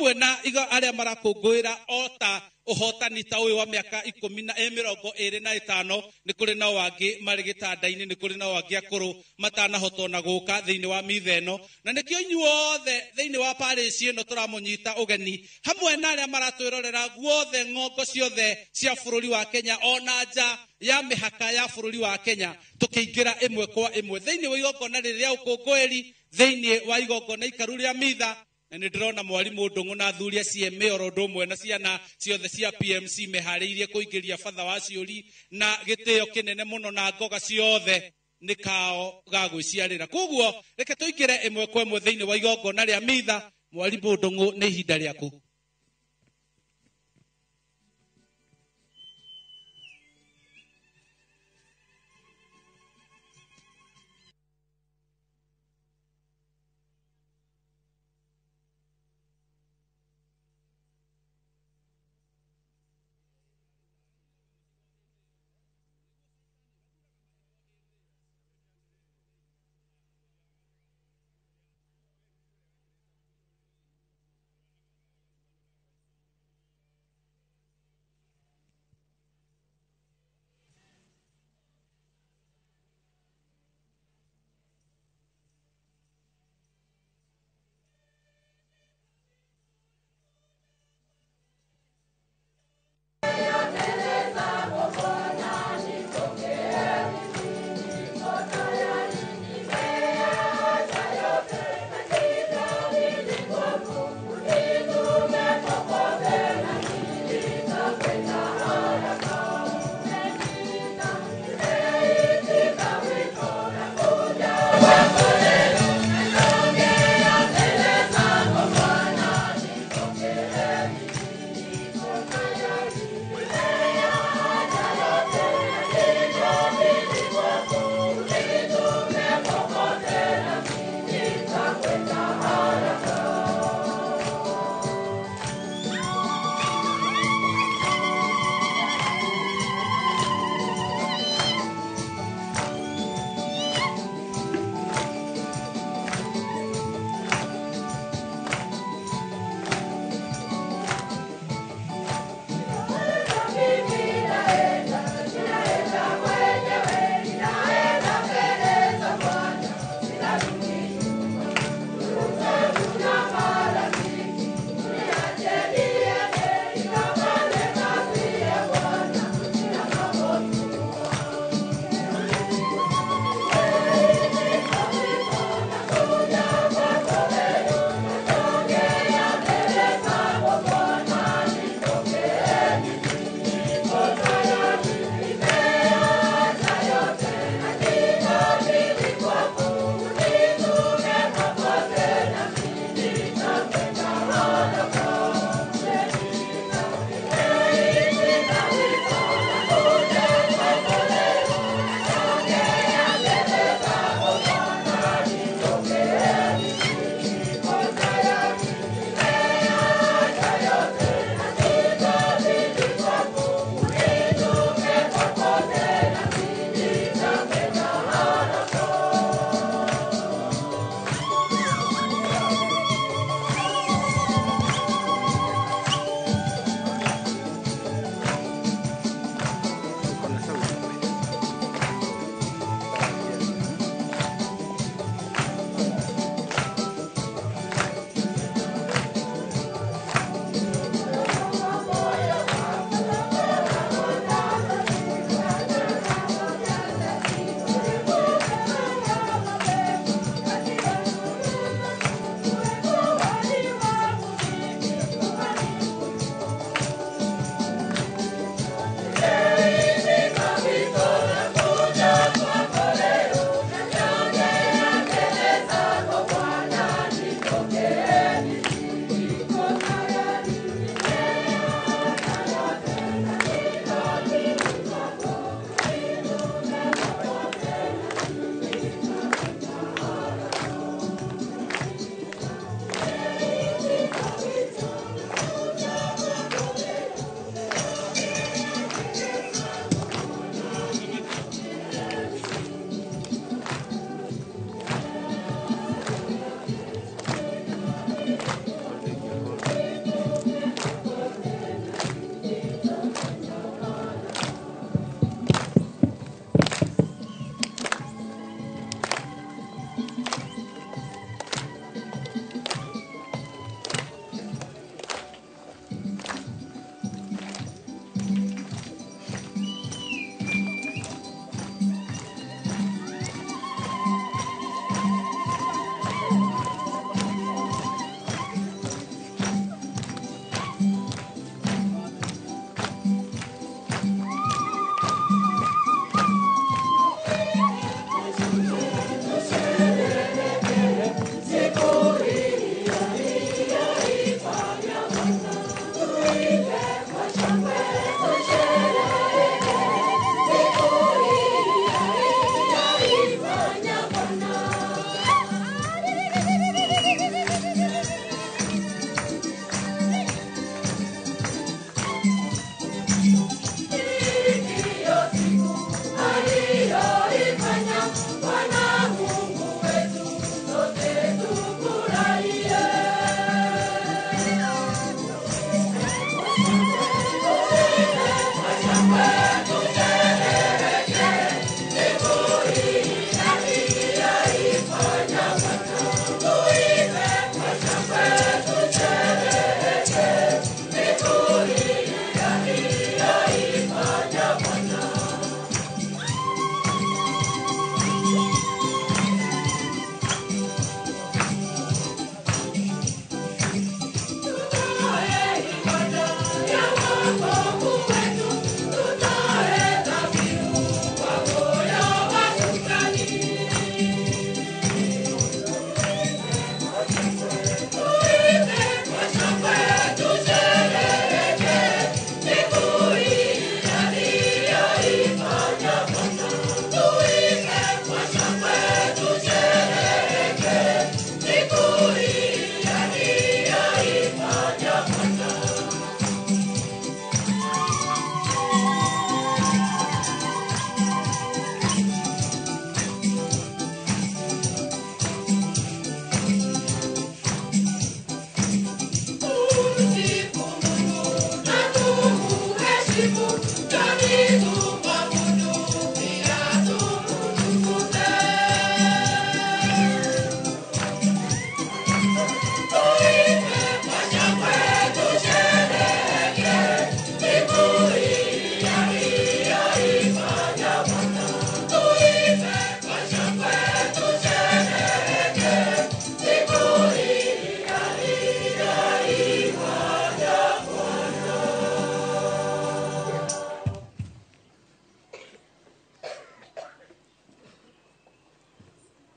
Hamwe na arĩa marakũngũĩra ota ũhotani ta ũyũ wa mĩaka ikũmi na mĩrongo ĩrĩ na ĩtano, nĩ kũrĩ nao angĩ marĩ gĩtanda-inĩ, nĩ kũrĩ nao angĩ akũrũ matanahota ona gũka thĩinĩ wa mitha ĩno. Na nĩkĩo inyuothe thĩinĩ wa parish ĩno tũramũnyita ũgeni hamwe na arĩa maratwĩrorera guothe ng'ongo ciothe cia bũrũri wa Kenya ona nja ya mĩhaka ya bũrũri wa Kenya, tũkĩingĩra ĩmwe kwa ĩmwe thĩinĩ wa igongona rĩrĩ rĩa ũkũngũĩri, thĩinĩ wa igongona ikaru rĩa mitha. Na nĩ ndĩrona mwarimũ Ndung'u na athuri a CMA oro ũndũ ũmwe na ciana ciothe cia PMC meharĩirie kũingĩria batha wa ciũri na gĩtĩo kĩnene mũno, na ngoga ciothe nĩ kao ga gwĩciarĩra. Koguo reke tũingĩre ĩmwe kwa ĩmwe thĩinĩ wa igongona rĩa mitha. Mwarimũ Ndung'u, nĩ ihinda rĩaku.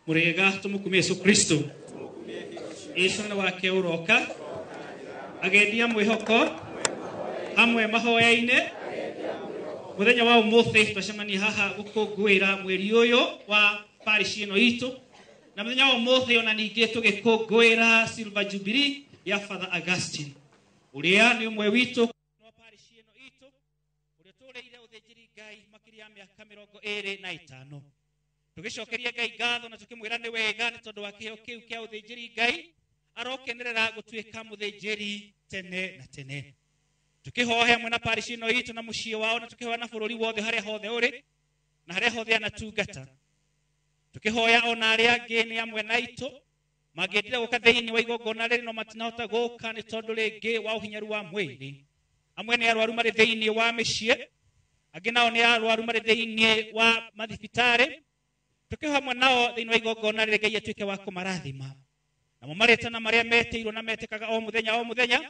Murega tumukumie Yesu Kristo. Yesu nĩ wake ũroka agendia mwĩhoko hamwe mahoya-inĩ. Mũthenya wa ũmũthĩ twacemania haha gũkũngũĩra mweri ũyũ wa parish ĩno itũ, na mũthenya wa ũmũthĩ ona ningĩ tũgĩkũngũĩra Silver Jubilee ya Father Augustine ũrĩa nĩ ũmwe witũ wa parish ĩno itũ, ũrĩa ũtũrĩire ũthĩnjĩri Ngai makĩria ya mĩaka 25. Tũgĩcokeria Ngai ngatho na tũkĩmwĩra nĩ wega nĩ tondũ wa kĩheo kĩu kĩa ũthĩnjĩri Ngai, arokenerera gũtuĩka mũthĩnjĩri tene na tene. Tũkĩhoya hamwe na parish ĩno itũ na mũciĩ wao, na tũkĩhoya na bũrũri wothe harĩa hothe ũrĩ na harĩa hothe anatungata. Tũkĩhoya ona arĩa angĩ nĩ amwe na itũ mangĩendire gũka thĩinĩ wa igongona rĩrĩ no matinahota gũka nĩ tondũ rĩngĩ wa ũhinyaru wa mwĩrĩ. Amwe nĩ arwaru marĩ thĩinĩ wa mĩciĩ, angĩ nao nĩ arwaru marĩ thĩinĩ wa mathibitarĩ. Tũkĩhoya hamwe nao thĩinĩ wa igongona rĩrĩ Ngai atuĩke wa kũmarathima, namo marĩtana marĩa metĩirwo na metĩkaga o mũthenya o mũthenya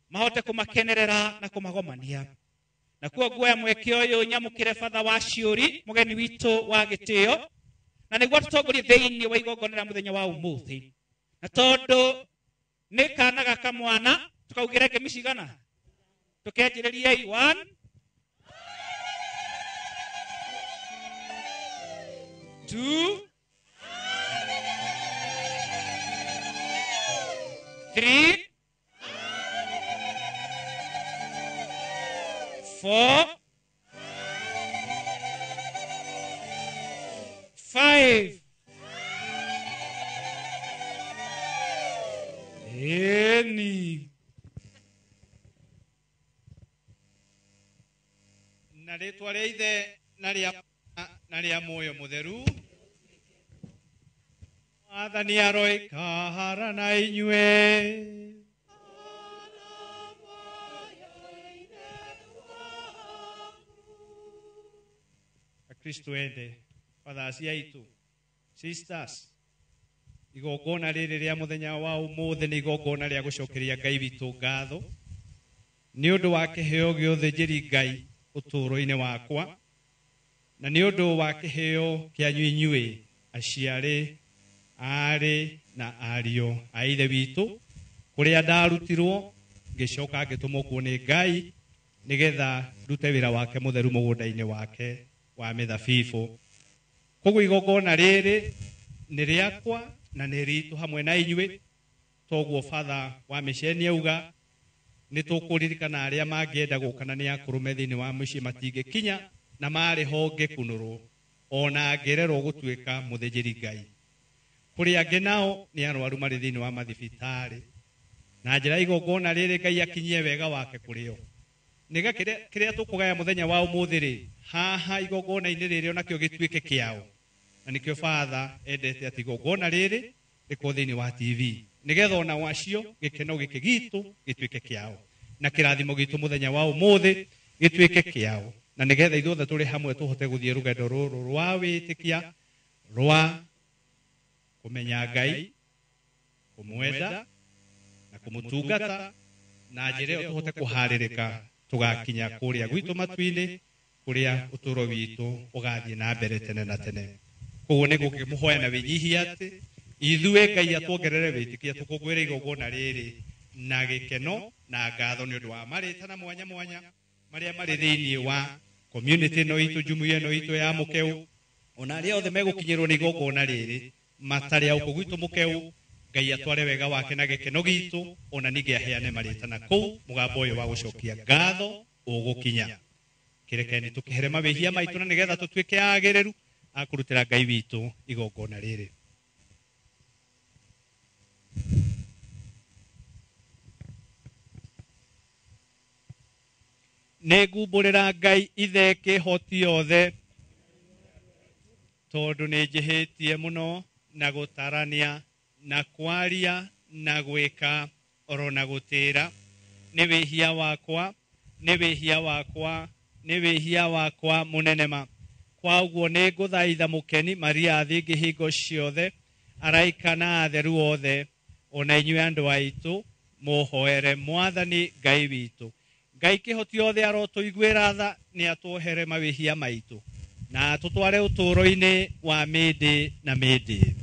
mahote kũmakenerera na kũmagomania. Na kuo nguoya mweke ũyũ nyamũkĩre Father wa Ciũri, mũgeni witũ wa gĩtĩo, na nĩguo tũtongorie thĩinĩ wa igongona rĩa mũthenya wa ũmũthĩ. Na tondũ nĩ kana gaka mwana, tũkaugĩre ngemi cigana? Tũkĩanjĩrĩriei 1 2 3 4 5. Eni. Na rĩtwa rĩa ithe na rĩa na rĩa muoyo mũtheru. Mwathani aroikara na inyuĩ. Akristo ende, fathers aitũ, sisters, igongona rĩrĩ rĩa mũthenya wa ũmũthĩ nĩ igongona rĩa gũcokeria Ngai witũ ngatho nĩ ũndũ wa kĩheo gĩa ũthĩnjĩri Ngai ũtũũro-inĩ wakwa, na nĩ ũndũ wa kĩheo kĩanyu inyuĩ aciarĩ, aarĩ na ariũ a ithe witũ, kũrĩa ndarutirwo ngĩcoka ngĩtũmwo kuo nĩ Ngai nĩgetha ndute wĩra wake mũtheru mũgũnda-inĩ wake wa mĩthabibũ. Koguo igongona rĩrĩ nĩ rĩakwa na nĩ ritũ hamwe na inyuĩ. Toguo Father wa mĩceni auga nĩ tũkũririkana arĩa mangĩenda gũka na nĩ akũrũme thĩinĩ wa mũciĩ matingĩkinya na marĩ ho ngĩkunũrwo ona ngĩrerwo gũtuĩka mũthĩnjĩri Ngai. Kũrĩ angĩ nao nĩ arwaru marĩ thĩinĩ wa mathibitarĩ, na njĩra igongona rĩrĩ Ngai akinyie wega wake kũrĩ o. Nĩga kĩrĩa tũkũgaya mũthenya wa ũmũthĩ rĩ, haha igongona-inĩ rĩrĩ onakĩo gĩtuĩke kĩao. Na nĩkĩo Father endete atĩ igongona rĩrĩ rĩkorwo thĩinĩ wa TV, nĩgetha ona wacio gĩkeno gĩkĩ gitũ gĩtuĩke kĩao, na kĩrathimo gitũ mũthenya wa ũmũthĩ gĩtuĩke kĩao, na nĩgetha ithuothe tũrĩ hamwe tũhote gũthiĩ rũgendo rũrũ rwa wĩtĩkia, rwa kũmenya Ngai, kũmwenda na kũmũtungata, na njĩra ĩyo tũhote kũharĩrĩka tũgakinya kũrĩa gwitũ matu-inĩ, kũrĩa ũtũũro witũ ũgathiĩ na mbere tene na tene. Koguo nĩ gũkĩmũhoya na wĩnyihia atĩ ithuĩ Ngai atuongerere wĩtĩkia tũkũngũĩre igongona rĩrĩ na gĩkeno na ngatho nĩ ũndũ wa marĩtana mwanya mwanya marĩa marĩ thĩinĩ wa community ĩno itũ, jumuiya ĩno itũ ya Mũkeu, ona arĩa othe megũkinyĩrwo nĩ igongona rĩrĩ matarĩ a gũkũ gwitũ Mũkeu. Ngai atware wega wake na gĩkeno gitũ, ona ningĩ aheane marĩtana kũu mũgambo ũyũ wa gũcokia ngatho ũgũkinya. Kĩrekeni tũkĩhere mawĩhia maitũ na nĩgetha tũtuĩke agĩrĩru a kũrutĩra Ngai witũ igongona rĩrĩ. Nĩ ngumbũrĩra Ngai ithe kĩhoti yothe, tondũ nĩ njĩhĩtie mũno na gũtarania na kwaria na gwĩka oro na gũtĩra. Nĩ wĩhia wakwa, nĩ wĩhia wakwa, nĩ wĩhia wakwa mũnene ma. Kwa ũguo nĩ ngũthaitha mũkeni Maria athingi hingo ciothe, araika na atheru othe, ona inyuĩ andũ aitũ mũhoere Mwathani Ngai witũ. Ngai kĩhoti othe arotũiguĩra tha, nĩ atwohere mawĩhia maitũ na atũtware ũtũũro-inĩ wa mĩndĩ na mĩndĩ.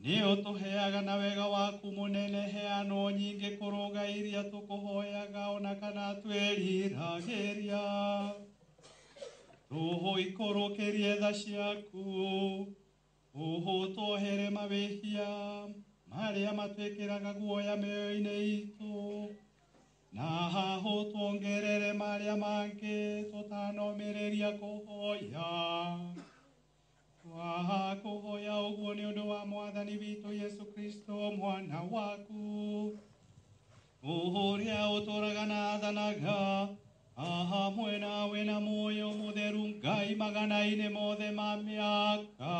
Nĩ ũtũheaga na wega waku mũnene heanwo nyingĩ kũrũga iria tũkũhoyaga ona kana twĩriragĩria. Tũhũikũrũkĩrie tha ciaku, ũhũtwohere mawĩhia marĩa matwĩkĩraga guoya mĩoyo-inĩ itũ, na hahũtuongerere marĩa mangĩ tũtanomĩrĩria kũhoya. Twakuhoya ũguo nĩ ũndũ wa Mwathani witũ Yesu Kristo mwana waku, ũrĩa ũtũũraga na athanaga hamwe nawe na muoyo mũtheru Ngai magana-inĩ mothe ma mĩaka.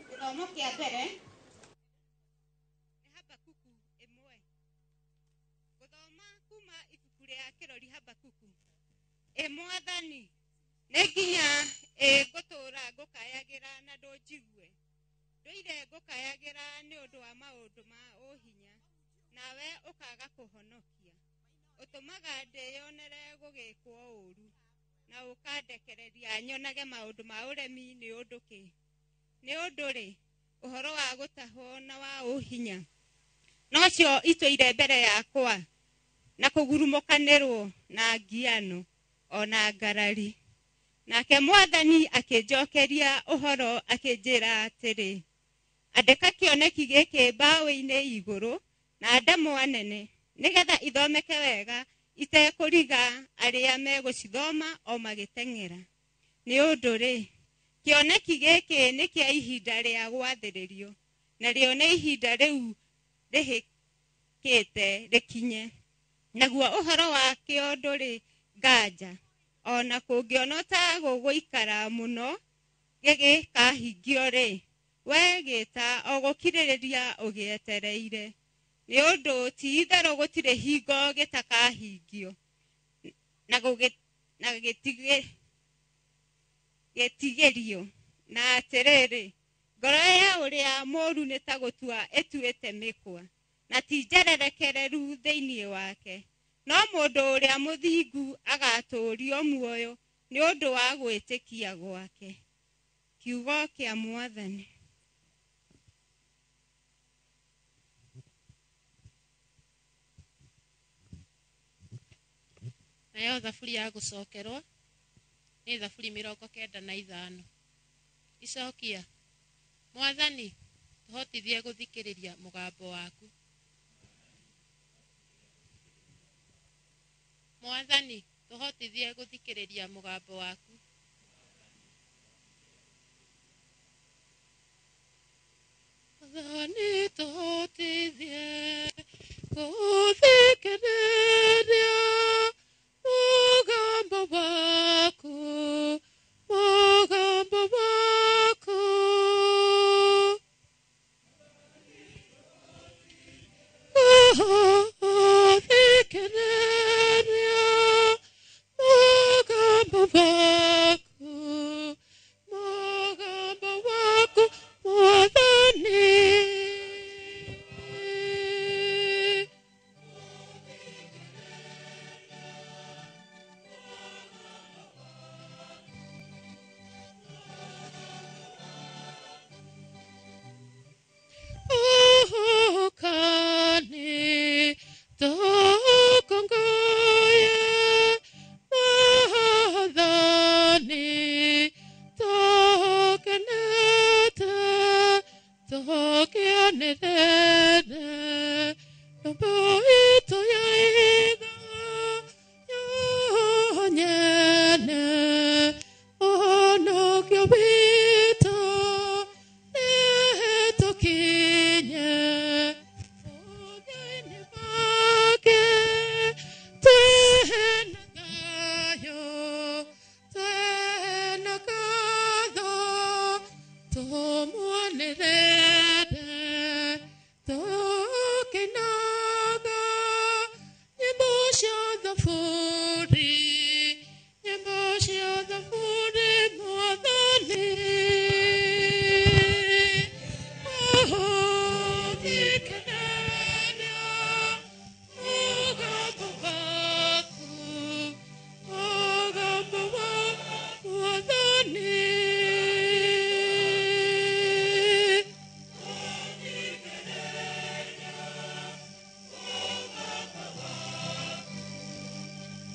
Gĩthomo kĩa mbere nĩ Habakuku 1. Gũthoma kuma ibuku rĩa kĩrori Habakuku. Ĩ Mwathani, nĩ nginya ĩ ngũtũũra ngũkayagĩra na ndũnjigue. Ndũire ngũkayagĩra nĩ ũndũ wa maũndũ ma ũhinya, nawe ũkaga kũhonokia. Ũtũmaga ndĩyonere gũgĩkwo ũũru, na ũkandekereria nyonage maũndũ ma ũremi nĩ ũndũ kĩ. Nĩ ũndũ rĩ, ũhoro wa gũtahwo na wa ũhinya nocio itũire mbere yakwa, na kũgurumũkanĩrwo na ngiano ona ngarari. Nake Mwathani akĩnjokeria ũhoro akĩnjĩra atĩrĩ, andĩka kĩoneki gĩkĩ mbaũ-inĩ igũrũ na ndemwa nene, nĩgetha ithomeke wega itekũriga arĩa megũcithoma o magĩteng'era. Nĩ ũndũ rĩ, kĩoneki gĩkĩ nĩ kĩa ihinda rĩa gwathĩrĩrio, narĩo nĩ ihinda rĩu rĩhĩkĩte rĩkinye. Naguo ũhoro wakĩo ndũrĩ nganja, ona kũngĩonwo ta gũgũikara mũno gĩgĩkahingio rĩ, we gĩta o gũkirĩrĩria ũgĩetereire. Nĩ ũndũ ti itherũ gũtirĩ hingo gĩtakahingio, na gĩtigĩrio. Na atĩrĩrĩ, ngoro ya ũrĩa mũũru nĩ ta gũtua ĩtuĩte mĩkwa, na ti njererekereru thĩinĩ wake. No mũndũ ũrĩa mũthingu agatũũrio muoyo nĩ ũndũ wa gwĩtĩkia gwake. Kiugo kĩa Mwathani. Nayo thaburi ya gũcokerwo nĩ thaburi 95. Icokia: Mwathani, tũhotithie gũthikĩrĩria mũgambo waku. Mwathani, tũhotithie gũthikĩrĩria mũgambo waku. Mwathani, tũhotithie gũthikĩrĩria mũgambo waku, mũgambo waku. Gũthikĩrĩria mũgambo waku, mũgambo waku, Mwathani. Ukani tokongoye Mwathani, tokenete tokianĩrĩre nyũmba itũ ya itha yonyene, ũhonokio witũ nĩtũkinye ũthĩinĩ wake. Twĩna thayũ, twĩna ngatho, tũmwanĩrĩre tũkĩinaga nyĩmbo cia thaburi, nyĩmbo cia thaburi, Mwathani. Ũthikĩrĩria mũgambo waku, mũgambo wa Mwathani.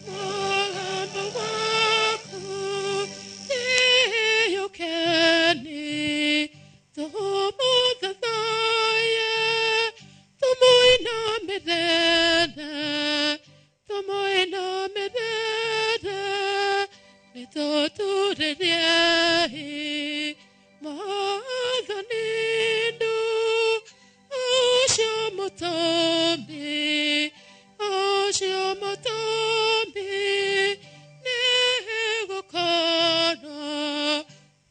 Mũgambo waku nĩũkeni, tũmũthathaye, tũmũinamĩrĩre, tũmũinamĩrĩre, nĩtũturĩriei Mwathani ndu ũcio mũtũmbi, ũcio mũtũmbi, nĩgũkorwo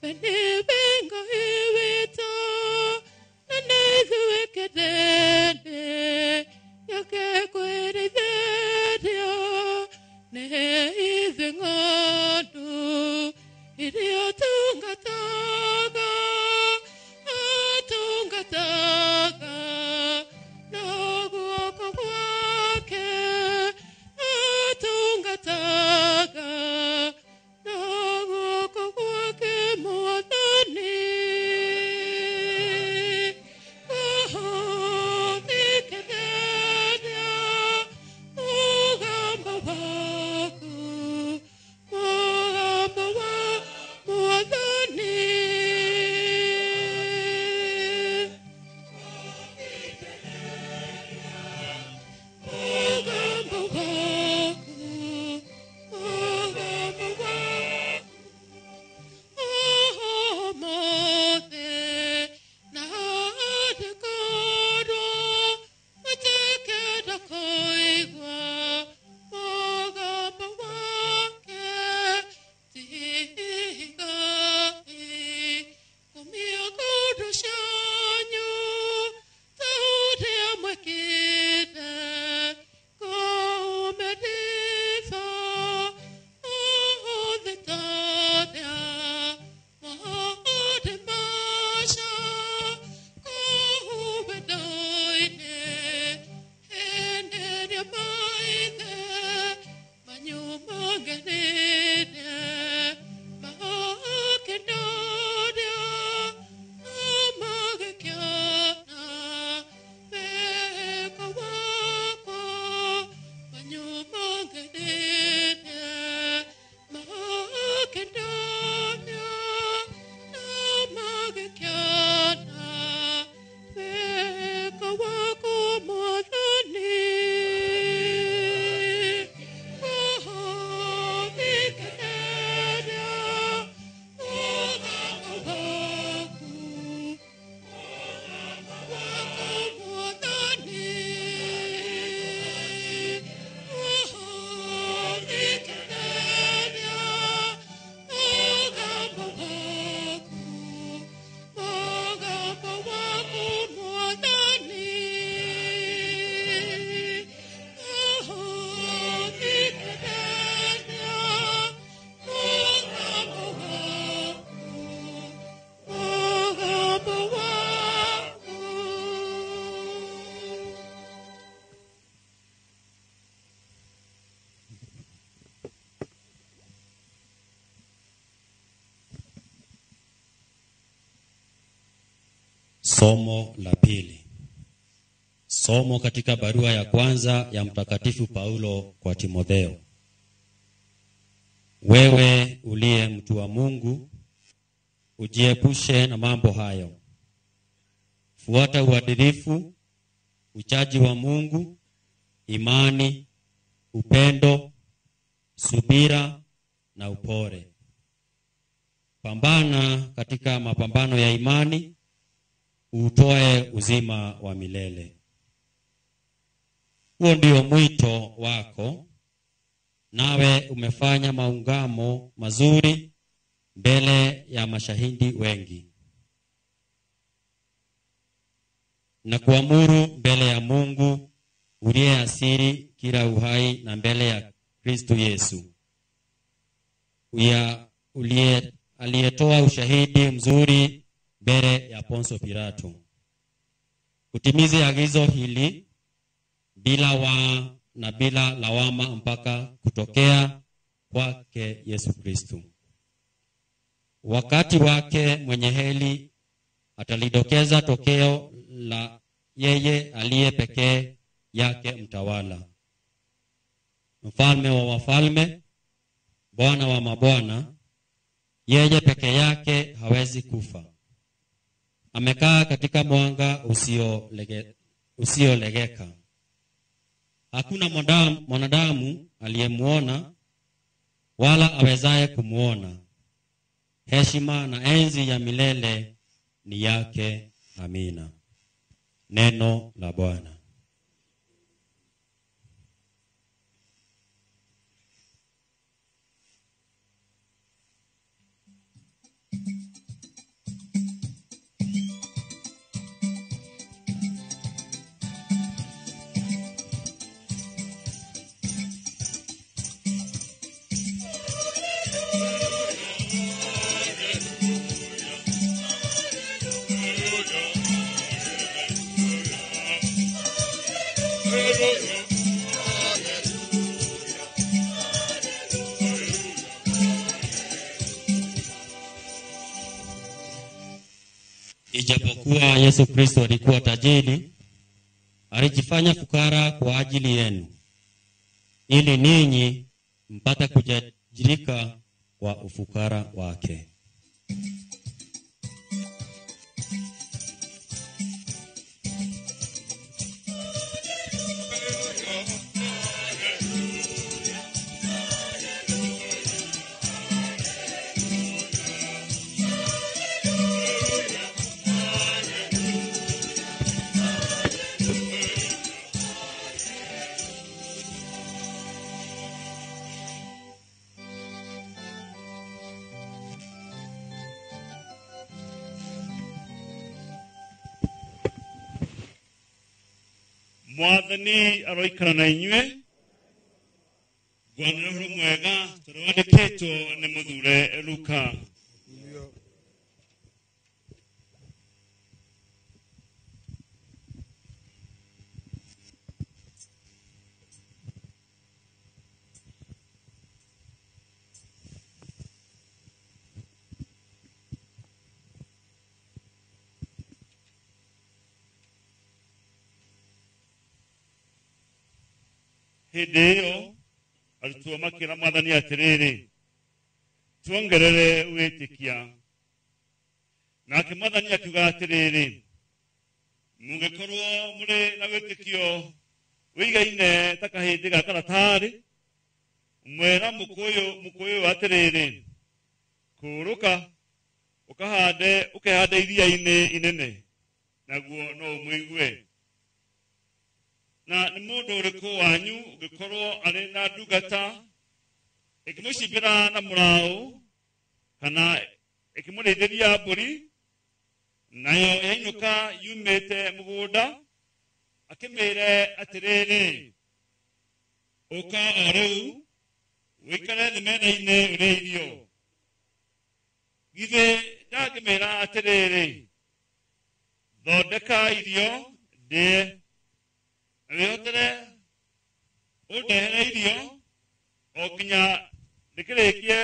we nĩwe Ngai witũ, na nĩ ithuĩ kĩrĩndĩ gĩake kwĩrĩithĩrio, nĩ ithuĩ ng'ondu iria tungataga. Somo la pili. Somo katika barua ya kwanza ya Mtakatifu Paulo kwa Timotheo. Wewe uliye mtu wa Mungu, ujiepushe na mambo hayo. Fuata uadilifu, uchaji wa Mungu, imani, upendo, subira na upole. Pambana katika mapambano ya imani, utoe uzima wa milele. Huo ndio mwito wako, nawe umefanya maungamo mazuri mbele ya mashahidi wengi. Na kuamuru mbele ya Mungu uliye asiri kila uhai na mbele ya Kristo Yesu aliyetoa ushahidi mzuri mbele ya Ponso Pilato. Utimize agizo hili bila wa na bila lawama mpaka kutokea kwake Yesu Kristo. Wakati wake mwenye heri atalidokeza tokeo la yeye aliye pekee yake mtawala, mfalme wa wafalme, Bwana wa mabwana. Yeye peke yake hawezi kufa. Amekaa katika mwanga usiolegeka. Hakuna mwanadamu aliyemuona wala awezaye kumuona. Heshima na enzi ya milele ni yake. Amina. Neno la Bwana. Ijapokuwa Yesu Kristo alikuwa tajiri, alijifanya fukara kwa ajili yenu, ili ninyi mpate kujajirika kwa ufukara wake. Mwathani aroikara na inyuĩ. Ngwanĩra ũhoro mwega tũrĩa wandĩkĩtwo nĩ mũthure Luka. Hĩndĩ ĩyo arutwo makĩra Mwathani atĩrĩrĩ, tuongerere wĩtĩkia. Nake Mwathani akiuga atĩrĩrĩ, mũngĩkorwo mũrĩ na wĩtĩkio wĩigaine ta kahĩndĩ ga karatarĩ, mwĩra mũkũyũ atĩrĩrĩ, kũũrũka ũkehande iria-inĩ inene, naguo no ũmũigue. Na nĩ mũndũ ũrĩkũ wanyu ũngĩkorwo arĩ na ndungata ĩkĩmũcimbĩra na mũraũ kana ĩkĩmũrĩithĩria mbũri, nayo yainũka yumĩte mũgũnda, akĩmĩre atĩrĩrĩ, ũka o rĩu wĩikare thĩ metha-inĩ ũrĩe irio? Githĩ ndangĩmĩra atĩrĩrĩ, thondeka irio ndĩe, wĩhotere ũndehere irio o nginya ndĩkĩrĩkie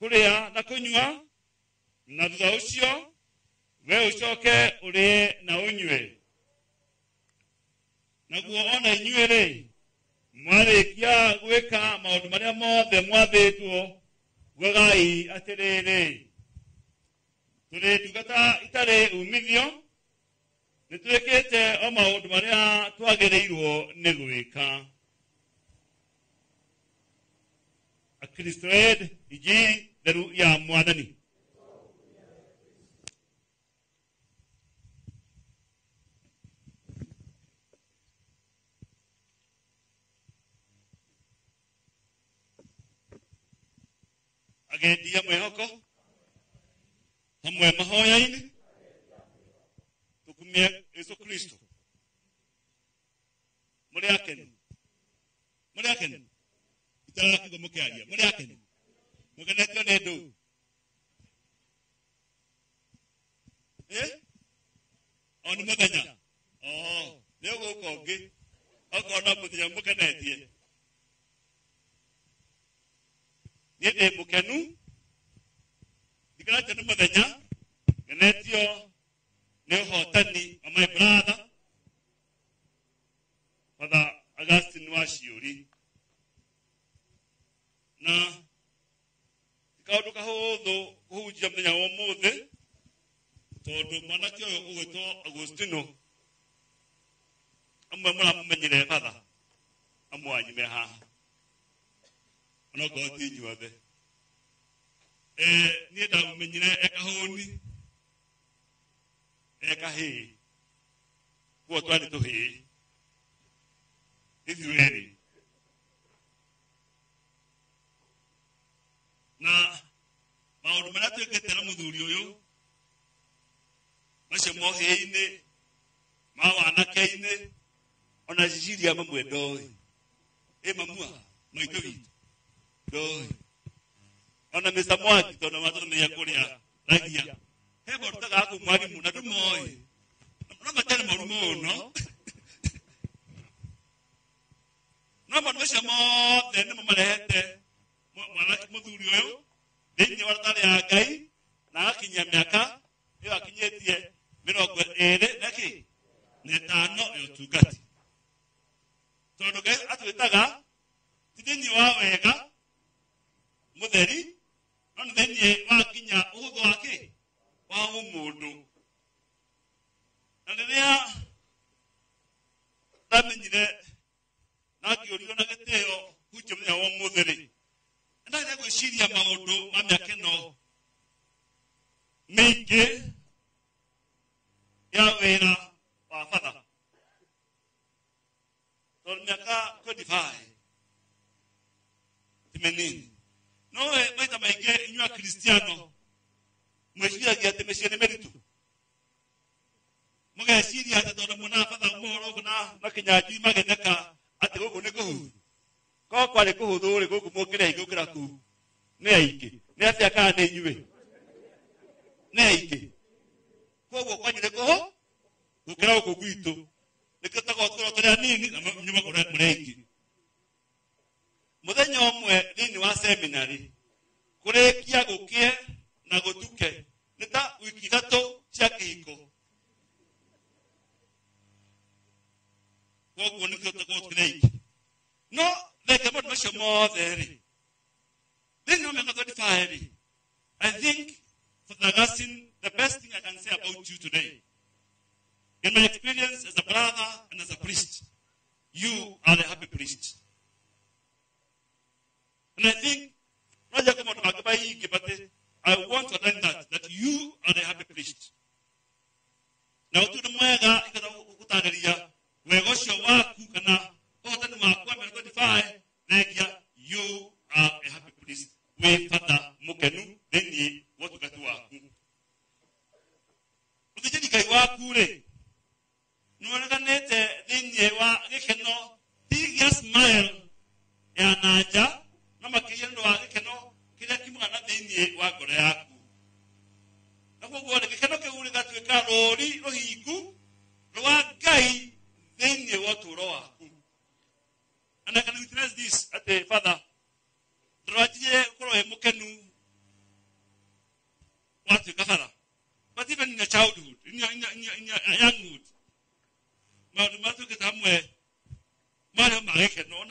kũrĩa na kũnyua, na thutha ũcio We ũcoke ũrĩe na ũnyue. Naguo ona inyuĩ rĩ, mwarĩkia gwĩka maũndũ marĩa mothe mwathĩtwo, ugagai atĩrĩrĩ, tũrĩ ndungata itarĩ umithio, nĩ twĩkĩte o maũndũ marĩa twagĩrĩirwo nĩ gwĩka. Akristo ed injiri theru ya Mwathani. Agendia mwĩhoko hamwe mahoya-inĩ, tũkumie Yesu Kristo. Mũrĩ akenu, mũrĩ akenu, itarakiuga mũkĩaria, mũrĩ akenu, mũkenetio nĩ ndũ? O nĩ mũthenya nĩ ũgũka ũngĩ, okorwo no mũthenya mũkenetie. Niĩ ndĩ mũkenu, ndikenetio nĩ mũthenya, ngenetio nĩ ũhotani wa my brother Father Augustine wa Ciũri. Na ti kaũndũ kahũthũ kũhunjia mũthenya wa ũmũthĩ, tondũ mwanake ũyũ ũgwĩtwo Agustino, amwe mũramũmenyire Father, amwe anyu me haha, onokorwo ti inyuothe. Niĩ ndamũmenyire e kahũni, e kahĩĩ, kuo twarĩ tũhĩĩ ithuĩ erĩ. Na maũndũ marĩa twĩkĩte na mũthuri ũyũ, macio mohĩĩ-inĩ, ma wanake-inĩ, ona Cecilia mamwe ndoĩ. Ĩ mamua, maitũ witũ, ndoĩ. Ona Mr. Mwangi, tondũ matũmenya kũrĩa ragia. He maũndũ ta gaku mwarimũ na ndũmoĩ. No matarĩ moru mũno. No maũndũ macio mothe nĩmo marehete mũthuri ũyũ thĩinĩ wa rũtarĩ ya Ngai, na agakinyia mĩaka ĩyo akinyĩtie 25 na ya ũtungati. Tondũ Ngai atwĩtaga ti thĩinĩ wa wega mũtheri, no nĩ thĩinĩ wa nginya ũhũthũ wa kĩ wa ũmũndũ. Na rĩrĩa ndamenyire na ngĩũrio na gĩtĩo hunjia mũthenya wa ũmũthĩ rĩ, nĩndagĩire gwĩciria maũndũ ma mĩaka ĩno mĩingĩ ya wĩra wa Father. Tondũ mĩaka 25 ti mĩnini. No we maita maingĩ inyuĩ Akristiano mwĩciragia atĩ mĩciĩ nĩ mĩritũ. Mũgeciria atĩ tondũ muonaga Father mũhoro gũkũ na Kĩnyanjui magĩtheka atĩ gũkũ nĩ kũhũthũ. Korwo kwarĩ kũhũthũ rĩ, gũkũ mũngĩrĩ aingĩ gũkĩra kũu. Nĩ aingĩ. Nĩ atĩa kana nĩ inyuĩ? Nĩ aingĩ. Koguo kwanyu nĩ kũhũ gũkĩra gũkũ gwitũ. Nĩkĩo tũkoragwo tũrĩ anini na inyuĩ mũgakorwo mũrĩ aingĩ. Mũthenya ũmwe thĩinĩ wa seminary, kũrĩkia gũkĩe na gũtuke nĩ ta wiki 3 cia kĩhiko. Koguo nĩkĩo tũkoragwo tũrĩ aingĩ. No thenge maũndũ macio mothe rĩ, thĩinĩ wa mĩaka 25 rĩ, I think Father Augustine, the best thing I can say about you today, in my experience as a brother and as a priest, you are a happy priest. And I think, not just about but I want to learn that you are a happy priest. Now, to the mwega, ikatha wega ũcio waku kana ũhotani waku wa mĩaka 25, thengia, you are a happy priest. Wĩ Father mũkenu thĩinĩ wa ũtungata waku. Ũthĩnjĩri Ngai waku rĩ, nĩwonekanĩte thĩinĩ wa gĩkeno, ti gĩa smile ya na nja, no makĩria nĩ ũndũ wa gĩkeno kĩrĩa kiumaga na thĩinĩ wa ngoro yaku. Na koguo rĩ, gĩkeno kĩu gĩgatuĩka rũri rũhingu rwa Ngai thĩinĩ wa ũtũũro waku. And I can witness this atĩ Father, ndũranjirie gũkorwo wĩ mũkenu watuĩka Father, but even in your childhood, in your younghood. Maũndũ marĩa twĩkĩte hamwe marĩ ma gĩkeno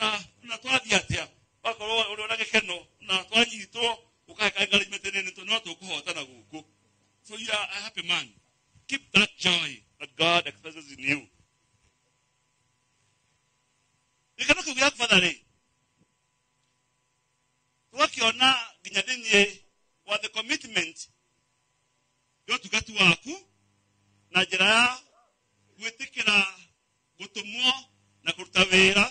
na twathiĩ atĩa wakorwo ũrĩ na gĩkeno na twanyitwo ũkahe encouragement nini tondũ no tũkũhotana gũkũ. So you are a happy man. Keep that joy that God expresses in you. Gĩkeno kĩu gĩaku batha rĩ tũgakĩona nginya thĩinĩ wa the commitment ya ũtungati waku na njĩra ya gwĩtĩkĩra gũtũmwo na kũruta wĩra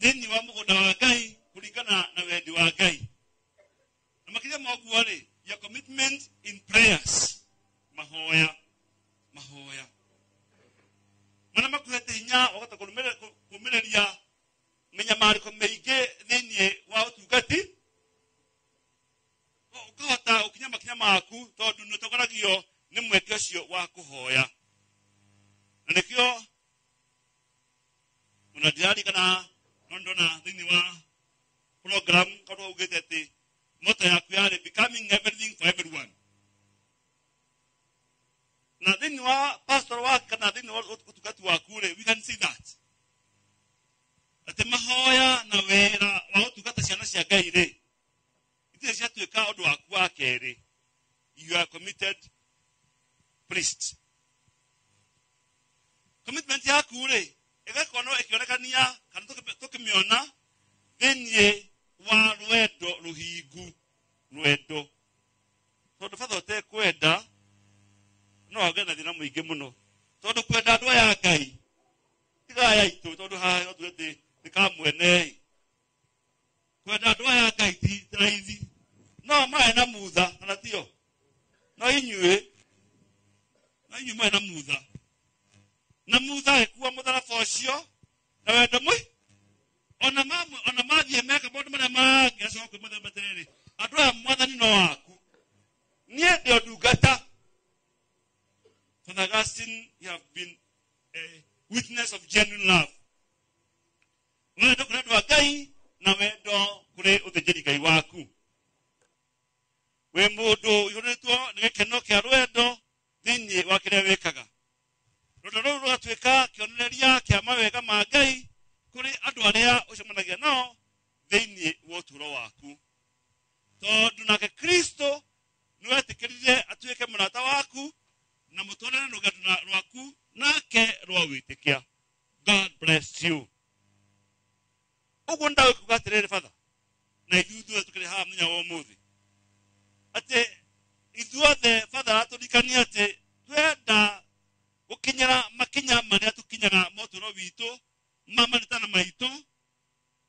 thĩinĩ wa mũgũnda wa Ngai kũringana na wendi wa Ngai. Na makĩria ma ũguo rĩ, your commitment in prayers, mahoya mahoya marĩa makuhete hinya wahota kũmĩrĩria mĩnyamarĩko mĩingĩ thĩinĩ wa ũtungati, ũkahota gũkinya makinya maku tondũ nĩ ũtongoragio nĩ mweke ũcio wa kũhoya. Na nĩkĩo ona ndiririkana no ndona thĩinĩ wa program kaũndũ kaugĩte atĩ motto yaku yarĩ becoming everything for everyone. Na thĩinĩ wa pastoral work kana thĩinĩ wa ũtungati waku rĩ, we can see that atĩ mahoya na wĩra wa gũtungata ciana cia Ngai rĩ itirĩ ciatuĩka ũndũ waku wa kerĩ. You are committed priest. Commitment yaku rĩ ĩgakorwo ĩkĩonekania kana tũkĩmĩona thĩinĩ wa rwendo rũhingu, rwendo tondũ batha ũtekwenda no agĩe na thĩna mũingĩ mũno tondũ kwenda andũ aya a Ngai tiga aya aitũ tondũ haha no tuge atĩ nĩ ka mwene kwenda andũ aya a Ngai ti raithi no marĩ na mutha kana tio no inyuĩ marĩ na mutha na mutha agĩkua mũtharaba ũcio na wendo mũi ona mathiĩ meka maũndũ marĩa mangĩ acoka kwĩ mũthemba atĩrĩrĩ andũ aya mwathani no waku niĩ ndĩ o ndungata. Father Augustine, you have been a witness of genuine love. Wendo kũrĩ andũ a Ngai na wendo kũrĩ ũthĩnjĩri Ngai waku. Wĩ mũndũ ũihũrĩtwo nĩ gĩkeno kĩa rwendo thĩinĩ wa kĩrĩa wĩkaga. Rwendo rũu rũgatuĩka kĩonereria kĩa mawega ma Ngai kũrĩ andũ arĩa ũcemanagia nao thĩinĩ wa ũtũũro waku. Tondũ nake Kristo nĩwetĩkĩrire atuĩke mũrata waku na mũtwarane rũgendo rwaku nake rwa wĩtĩkia. God bless you. Ũguo ndagũkuga atĩrĩrĩ batha na ithuĩ ithuothe tũkĩrĩ haha mũthenya wa ũmũthĩ atĩ ithuothe batha aratũririkania atĩ twenda gũkinyĩra makinya marĩa tũkinyaga ma ũtũũro witũ ma maritana maitũ,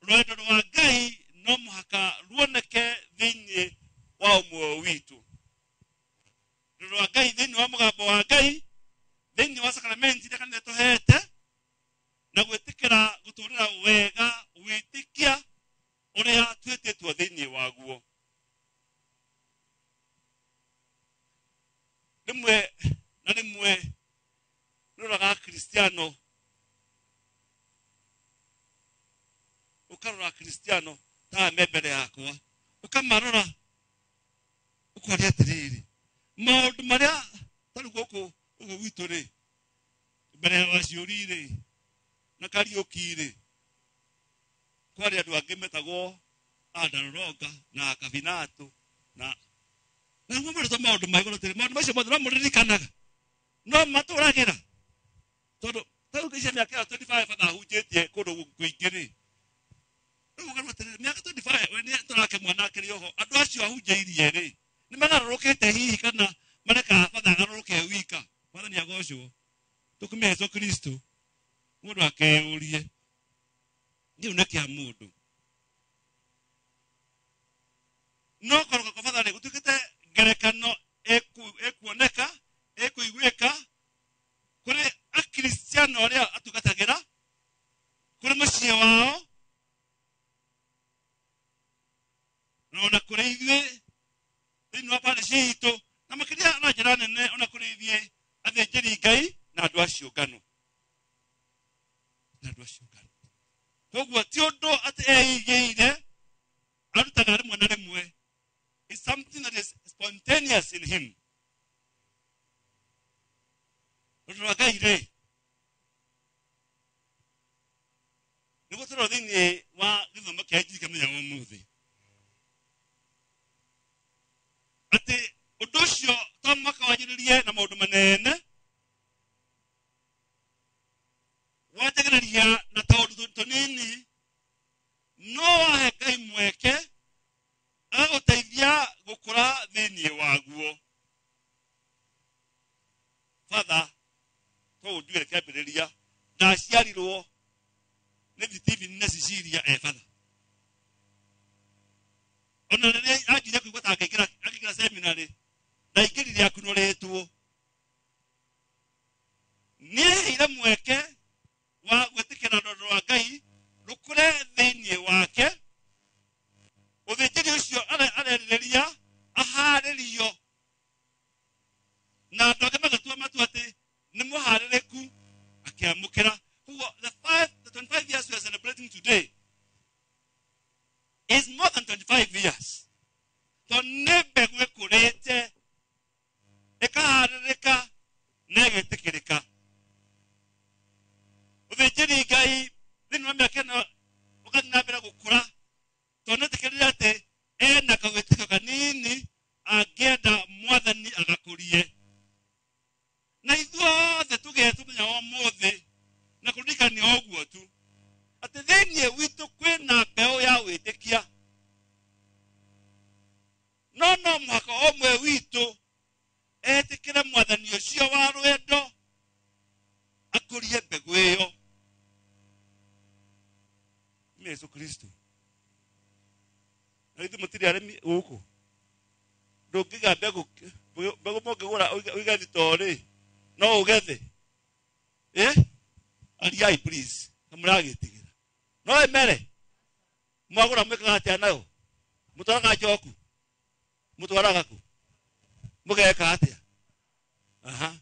rwendo rwa Ngai no mũhaka ruoneke thĩinĩ wa ũmuoyo witũ. Rwendo rwa Ngai thĩinĩ wa mũgambo wa Ngai thĩinĩ wa sakramenti iria kanitha ĩtũhete na gwĩtĩkĩra gũtũũrĩra wega wĩtĩkia ũrĩa twĩtĩtwo thĩinĩ waguo. Rĩmwe na rĩmwe nĩũroraga Akristiano ũkarora Akristiano ta aya me mbere yakwa ũkamarora ũkoria atĩrĩrĩ maũndũ marĩa tarĩu gũkũ ũguo gwitũ rĩ mbere ya Waciũri rĩ na Kariũki rĩ kwarĩ andũ angĩ metagwo Andaroronga na Akabinatũ na nĩguo marĩtwo maũndũ ma igũrũ atĩrĩ maũndũ macio mothe no mũririkanaga no matũragĩra tondũ tarĩu ngĩcia mĩaka ĩyo 25 batha ahunjĩtie kũndũ kũingĩ rĩ rĩu ũkarwo atĩrĩrĩ mĩaka 25 we nĩ tũrake mwana akĩrĩ oho andũ acio ahunjĩirie rĩ nĩ magarũrũkĩte hihi kana marekaga batha agarũrũke wika. Mwathani agocwo tũkumie Jesũ Kristo mũndũ akeyũrie kĩu nĩ kĩa mũndũ no kũrũka kwa batha rĩ gũtuĩkĩte ngerekano ĩkuoneka ĩkũiguĩka kũrĩ akristiano arĩa atungatagĩra kũrĩ mũciĩ wao na ona kũrĩ ithuĩ thĩinĩ wa parish itũ na makĩria na njĩra nene ona kũrĩ ithuĩ athĩnjĩri Ngai na andũ a ciũngano na andũ a ciũngano. Koguo ti ũndũ atĩ eigĩire arutaga rĩmwe na rĩmwe. It's something that is spontaneous in him. Rwendo rwa Ngai rĩ, nĩguo tũrwo thĩinĩ wa gĩthomo kĩa injiri kĩa mũthenya wa ũmũthĩ, atĩ ũndũ ũcio to mũhaka wanjĩrĩrie na maũndũ manene, wanjagĩrĩria na tũũndũ tũnini, no wahe Ngai mweke agagũteithia gũkũra thĩinĩ waguo. Father, to njuge kĩambĩrĩria, ndaciarirwo nĩ Stephen na Cecilia e father. Ona rĩrĩa anjire kũigua ta angĩingĩra seminary, ndaingĩrire akunũrĩtwo. Nĩeheire mweke wa gwĩtĩkĩra rwendo rwa Ngai rũkũre thĩinĩ wake. Ũthĩnjĩri ũcio arerirĩria aharĩrio, na andũ angĩ magatua matua atĩ nĩ mũharĩrĩku akĩamũkĩra. Koguo the 25 years we are celebrating today is more than 25 years. Tondũ nĩ mbegũ ĩkũrĩte ĩkaharĩrĩka na ĩgetĩkĩrĩka. Ũthĩnjĩri Ngai thĩinĩ wa mĩaka ĩno ũgathiĩ na mbere gũkũra, tondũ nĩetĩkĩrire atĩ ena kawĩtĩkio kanini angĩenda Mwathani agakũrie. Na ithuothe tũgetwo mũthenya wa ũmũthĩ na kũririkania ũguo tu, atĩ thĩinĩ witũ kwĩna mbeũ ya wĩtĩkia, no no mũhaka ũmwe witũ etĩkĩre Mwathani ũcio wa rwendo akũrie mbegũ ĩyo. Nĩ Yesu Kristo. Na ithuĩ mũtirĩ arĩmi gũkũ, ndũngĩiga mbegũ mũngĩgũra ũige thitoo rĩ, no ũgethe. Ariai please, na mũragĩtigĩra. No ĩmere, mwagũra mwĩkaga atĩa nayo? Mũtwaraga njoku? Mũtwaraga kũ? Mũgeka atĩa? Aha,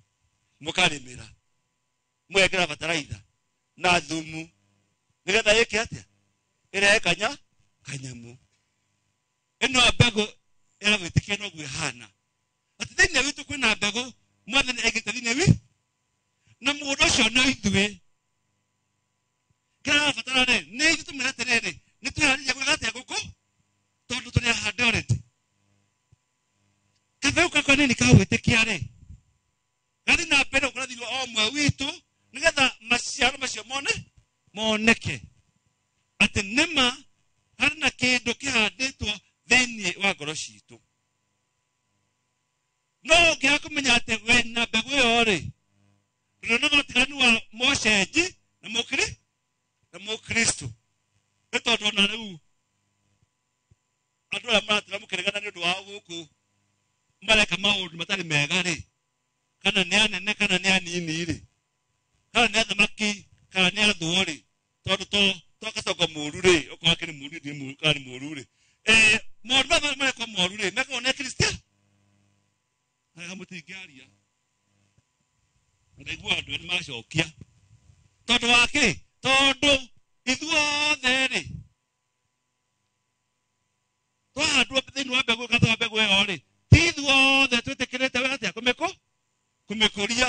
mũkarĩmĩra, mũgekĩra bataraitha na thumu, nĩgetha ĩke atĩa? Ĩrehe kanyamũ. Ĩno mbegũ ya gwĩtĩkia noguo ĩhana, atĩ thĩinĩ witũ kwĩna mbegũ Mwathani aigĩte thĩinĩ witũ, na mũgũnda ũcio nĩ ithuĩ. Kĩrĩa arabatara rĩ, nĩ ithuĩ tũmwĩre atĩrĩrĩ, nĩ twĩharĩrie gwĩka atĩa gũkũ, tondũ tũrĩ ahande already. Kabegũ gaka kanini ka gwĩtĩkia rĩ, gathiĩ na mbere gũkũra thĩinĩ wa o ũmwe witũ, nĩgetha maciaro macio moneke atĩ nĩma harĩ na kĩndũ kĩhandĩtwo thĩinĩ wa ngoro citũ. No ũngĩaga kũmenya atĩ wĩna mbegũ ĩyo rĩ, ndũrona ũtiganu wa mũcenji na na mũkristo. Nĩ tondũ ona rĩu andũ arĩa maratũra mũkĩregana nĩ ũndũ wao gũkũ mareka maũndũ matarĩ mega rĩ, kana nĩ anene kana nĩ anini rĩ, kana nĩ athamaki kana nĩ athũo rĩ, tondũ to gacongo mũru rĩ, okorwo akĩrĩ mũru nĩ mũru kana nĩ mũru rĩ, maũndũ maya marekwo moru rĩ, mekagwo nĩ Akristiano. Arĩa mũtingĩaria, ndaigua andũ nĩ macokia. Tondũ wa kĩ? Tondũ ithuothe rĩ, twahandwo thĩinĩ wa mbegũ gatha wa mbegũ ĩyo rĩ, ti ithuothe twĩtĩkĩrĩte wega atĩa kũmĩkũria.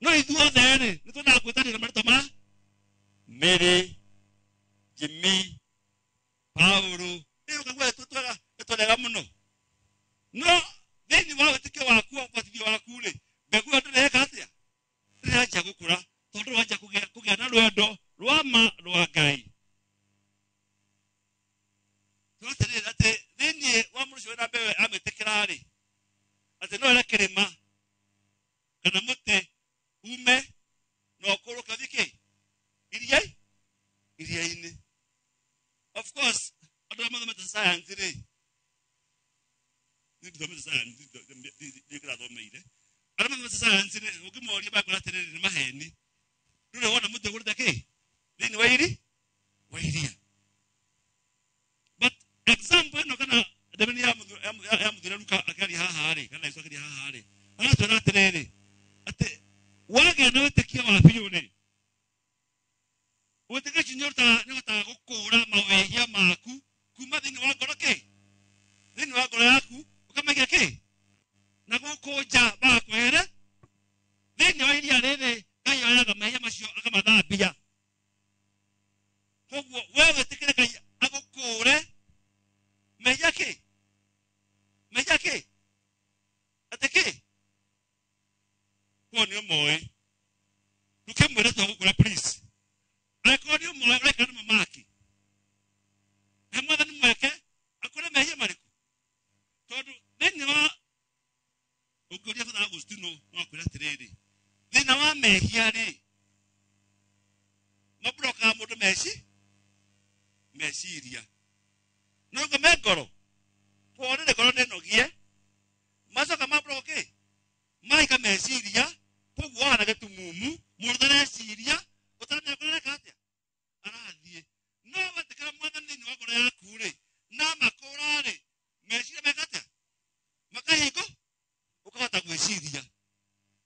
No ithuothe rĩ, nĩ twendaga gwĩtanĩra marĩtwa ma Mary, Jimmy, Paulo, ĩ ũkaigua ĩtwega mũno. No thĩinĩ wa wĩtĩkio waku, ũbatithio waku rĩ, mbegũ ĩyo ndĩreka atĩa? Ndĩranjia gũkũra, tondũ wanjia kũgĩa na rwendo rwa ma rwa Ngai. Tũratĩrĩra atĩ thĩinĩ wa mũndũ ũcio wĩna mbeũ amĩtĩkĩra rĩ, atĩ no ere kĩrĩma kana mũtĩ ume na ũkũrũke ũthiĩ kĩ? Iria-inĩ. Of course, andũ arĩa mathomete science rĩ, niĩ ndithomete science, ndiũĩ kĩrathomeire. Arĩa mathomete science rĩ, ũngĩmoria makwĩra atĩrĩrĩ, nĩ maheni. Ndũrĩ wona mũtĩ ũgũrĩte kĩ? Thĩinĩ wa wa iria. But example ĩno kana ndemeni ya mũthuri Luka akĩaria haha rĩ, kana Jesũ akĩaria haha rĩ, aratwĩra atĩrĩrĩ, atĩ wagĩa na wĩtĩkio wa biũ rĩ, wĩtĩkio ũcio nĩũhotaga gũkũũra mawĩhia maku kuma thĩinĩ wa ngoro kĩ? Thĩinĩ wa ngoro yaku ũkamaikia kĩ? Na gũkũ nja magakwehere Thĩinĩ wa iria rĩrĩ Ngai oyaga mehia macio akamathambia. Koguo we wĩtĩkĩre Ngai agũkũũre mehia kĩ? Mehia kĩ? Atĩ kĩ? Koguo nĩ ũmoĩ. Ndũkĩmwĩre twagũkũra please. Angĩkorwo nĩ ũmoĩ ũreka nĩ mamaki. He Mwathani mweke akũre mehia marĩkũ? Tondũ thĩinĩ wa ũngĩũria Father Agustino no akwĩre atĩrĩrĩ, thĩna wa mehia rĩ, maburokaga mũndũ meciria. No ngo me ngoro, twarĩrĩ ngoro nĩ nogie, macoka maburoka kĩ? Maika meciria, koguo wahana gĩtumumu, mũndũ ũtareciria, ũtaramenya kũrĩa areka atĩa? Arathiĩ. No wetĩkĩra Mwathani thĩinĩ wa ngoro yaku rĩ, na makũra rĩ, meciria meka atĩa? Makahingo, ũkahota gwĩciria.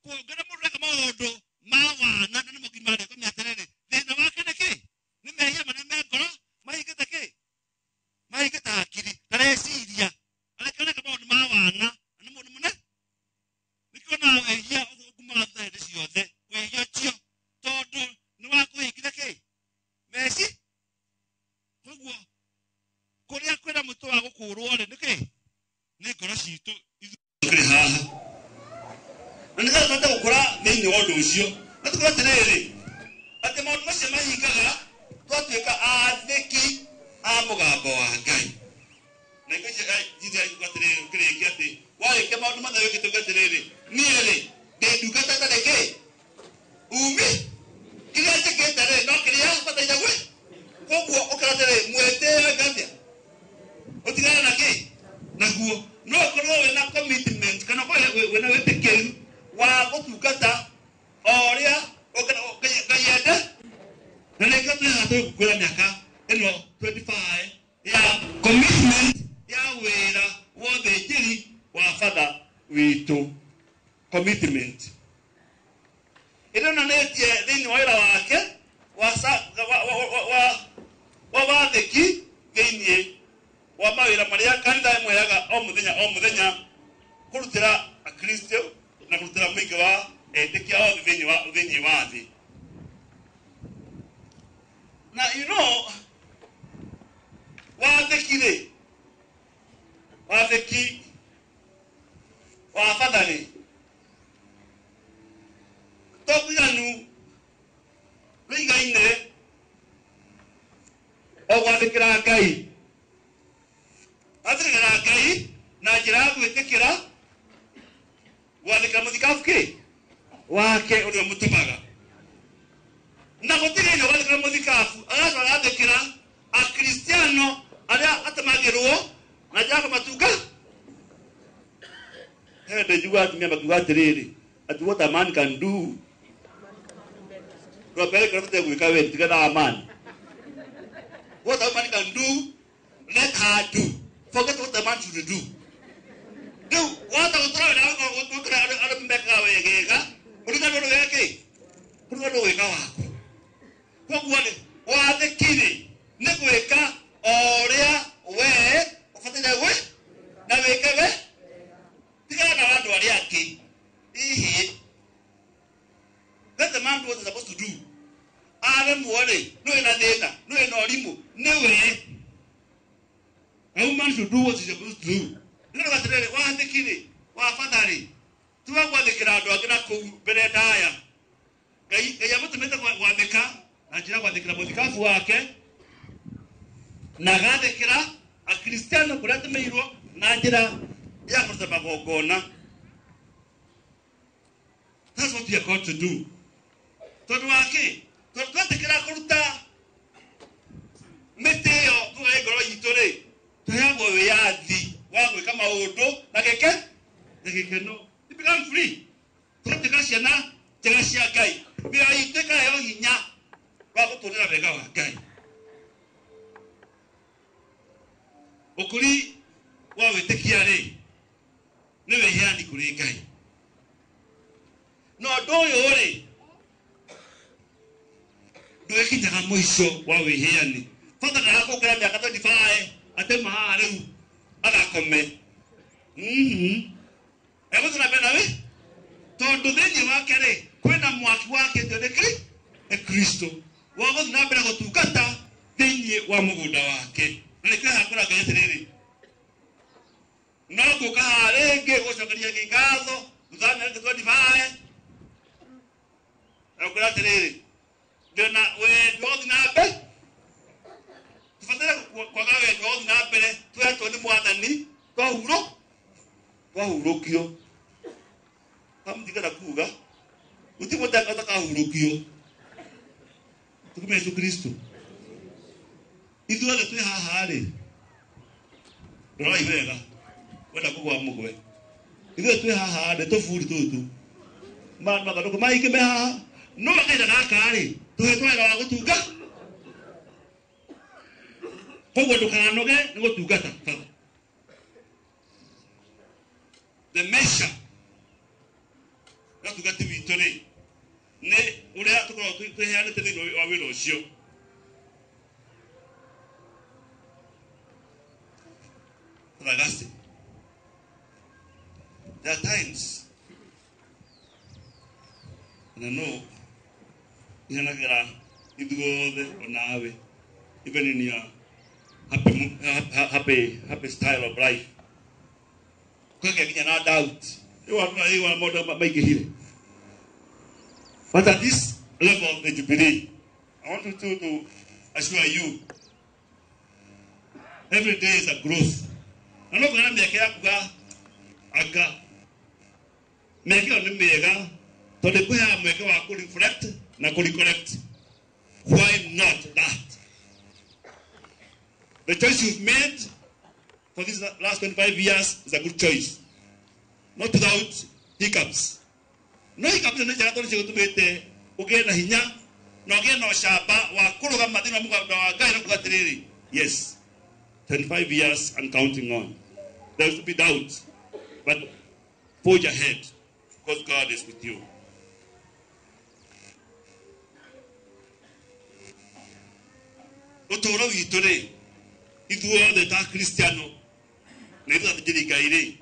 Kuongera mũndũ eka maũndũ ma wana na nĩ mũgima rĩ, ũkamenya atĩrĩrĩ, thĩna wake nĩ kĩ? Nĩ mehia marĩa me ngoro, mahingĩte kĩ? Mahingĩte hakiri, ndareciria. Areka areka maũndũ ma wana, na nĩ mũndũ mũnene. Nĩkĩo na wĩhia ũgumaga thutha hĩndĩ ciothe, wĩhia ũcio, tondũ nĩ wakũhingire kĩ? Meci? Koguo, kũrĩa kwĩna mũtĩ wa gũkũũrwo rĩ, nĩ kĩ? Nĩ ngoro citũ ithuĩ tũkĩrĩ haha. Na nĩgetha tũhote gũkũra thĩinĩ wa ũndũ ũcio, na tũkũra atĩrĩrĩ, atĩ maũndũ macio mahingaga twatuĩka aathĩki a mũgambo wa Ngai. Na hingo icio, Jesũ akiuga atĩrĩrĩ, ũkĩrĩkia atĩ, warĩkia maũndũ mothe wĩkĩte uge atĩrĩrĩ, niĩ rĩ, ndĩ ndungata ĩtarĩ kĩ? Umi? Kĩrĩa njĩkĩte rĩ, no kĩrĩa bataire gwĩ? Koguo ũkĩra atĩrĩrĩ, mwĩtĩo ĩka atĩa? Ũtigane na kĩ? Naguo. No ũkorwo wĩna commitment, kana ũkorwo wĩna wĩtĩkĩru wa gũtungata o ũrĩa Ngai ende. Na nĩkĩo twĩ haha tũgĩkũngũĩra mĩaka ĩno 25 ya commitment ya wĩra wa ũthĩnjĩri wa batha witũ. Commitment ĩronanĩtie thĩinĩ wa wĩra wake wa wathĩki thĩinĩ wa mawĩra marĩa kanitha ĩmũheaga o mũthenya o mũthenya kũrutĩra akristo na kũrutĩra mũingĩ wa etĩkia othe thĩinĩ wa thĩ. Na you know, wathĩki rĩ, wathĩki wa batha rĩ, to kũiganu rũigaine o gwathĩkĩra Ngai. Gwathĩkĩra Ngai na njĩra ya gwĩtĩkĩra gwathĩkĩra mũthikabu kĩ? Wake ũrĩa ũmũtũmaga. Na gũtirĩ hĩndĩ gwathĩkĩra mũthikabu, agacoka agathĩkĩra akristiano arĩa atũmagĩrwo na njĩra ya kũmatunga. He hĩndĩ njiguaga atumia makiuga atĩrĩrĩ, atĩ what a man can do, rwambere kĩrĩa ũbataire gwĩka we, tiga na a man. What a woman can do, let her do. Forget what a man should do. Rĩu wahota gũtũra wĩra gwĩkĩra andũ mekaga wegega, ũriganĩrwo nĩ wĩra kĩ? Ũriganĩrwo gwĩka waku. Koguo rĩ, wathĩki rĩ, nĩ gwĩka o ũrĩa we ũbataire gwĩ, na wĩke we, tigana na andũ arĩa angĩ. Hihi, let the man do what he's supposed to do. Aremwo rĩ, nĩ wĩna thĩna, nĩ wĩna ũrimũ, nĩ we. A woman should do what she's supposed to do. Nĩ ũndũ atĩrĩrĩ, wathĩki rĩ, wa batha rĩ, ti wa gwathĩkĩra andũ angĩ na kũu mbere ndaya. Ngai amũtũmĩte gwathĩka na njĩra ya gwathĩkĩra mũthikabu wake, na agathĩkĩra akristiano kũrĩa atũmĩirwo na njĩra ya kũruta magongona. That's what we are called to do. Tondũ wa kĩ? Tondũ twetĩkĩra kũruta mĩtĩ ĩyo tũgae ngoro itũ rĩ, tũheagwo wĩyathi wa gwĩka maũndũ na gĩke na gĩkeno. We become free. Tũgatuĩka ciana njega cia Ngai. Mĩoyo itũ ĩkaheo hinya wa gũtũũrĩra wega wa Ngai. Ũkũri wa wĩtĩkia rĩ, nĩ wĩheani kũrĩ Ngai. Na ũndũ ũyũ rĩ, ndwĩkinyaga mũico wa wĩheani. Bata ndagakũngĩra mĩaka 25 atema haha rĩu agakome. Egũthiĩ na mbere na wĩ? Tondũ thĩinĩ wake rĩ, mwaki wakĩtio nĩ Kristo wa gũthiĩ na mbere gũtungata thĩinĩ wa mũgũnda wake. Na nĩkĩo haha kwĩra Ngai atĩrĩrĩ, no ngũka haha rĩngĩ gũcokeria Ngai ngatho thutha wa mĩaka 25 na ngwĩra atĩrĩrĩ, ndĩna wendi wa gũthiĩ na mbere, tũbataire kwaga wendi wa gũthiĩ na mbere twetwo nĩ Mwathani twahurũkio. Kamũtigana kuga gũtirĩ mũndũ ũtakahurũkio. Tukume Yesu Kristo. Ithuothe twĩ haha rĩ, rorai wega, wenda kũgwa mũgwe. Ithuothe twĩ haha rĩ, tũburi tũtũ mathandũkũ maingĩ me haha, no kahinda gaka rĩ, tũhetwo wĩra wa gũtunga. Koguo ndũkanoge nĩ gũtungata. The measure ya ũtungati witũ rĩ, nĩ ũrĩa tũkoragwo twĩheanĩte thĩinĩ wa wĩra ũcio. Father Augustine, there are times, and I know ihanagĩra ithuothe onawe, even in your happy style of life, kwĩgĩa nginya na doubt. Rĩu andũ na maũndũ maingĩhire. But at this level of the Jubilee, I want to assure you, every day is a growth. Na no kũgĩa na mĩeke ya kuga anga mĩeke ĩyo nĩ mĩega tondũ ĩkũheaga mweke wa kũ-reflect na kũ-recollect. Why not that? The choice you've made for these last 25 years is a good choice. Not without hiccups. No hiccups nĩ njega tondũ cigũtũmĩte ũgĩe na hinya na ũgĩe na ũcamba wa kũrũgama thĩinĩ wa mũgũnda wa Ngai na kuga atĩrĩrĩ, yes, 25 years and counting on. There will be doubt, but forge ahead because God is with you. Ũtũũro witũ rĩ, ithuothe ta Kristiano na ithuĩ athĩnjĩri Ngai rĩ,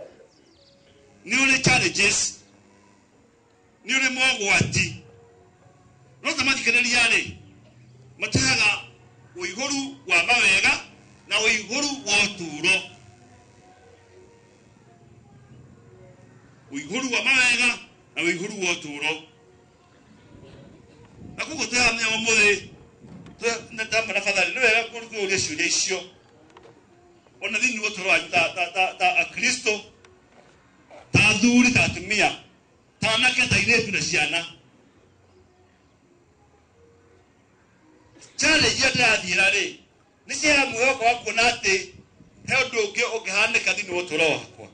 nĩ ũrĩ challenges, nĩ ũrĩ mogwati, no ta mathikĩrĩria rĩ, matũheaga ũihũru wa mawega na ũihũru wa ũtũũro. Ũihũru wa mawega na ũihũru wa ũtũũro. Na koguo twĩ haha mũthenya wa ũmũthĩ, ndamwĩra bathari, nĩ wega kũũria ciũria icio ona thĩinĩ wa ũtũũro wanyu ta Akristo, ta athuri, ta atumia, ta anake, ta airĩtu na ciana. Challenge iria ndĩrathiĩra rĩ, nĩ ciheaga mwĩhoko wa kuona atĩ he ũndũ ũngĩ ũngĩhanĩka thĩinĩ wa ũtũũro wakwa.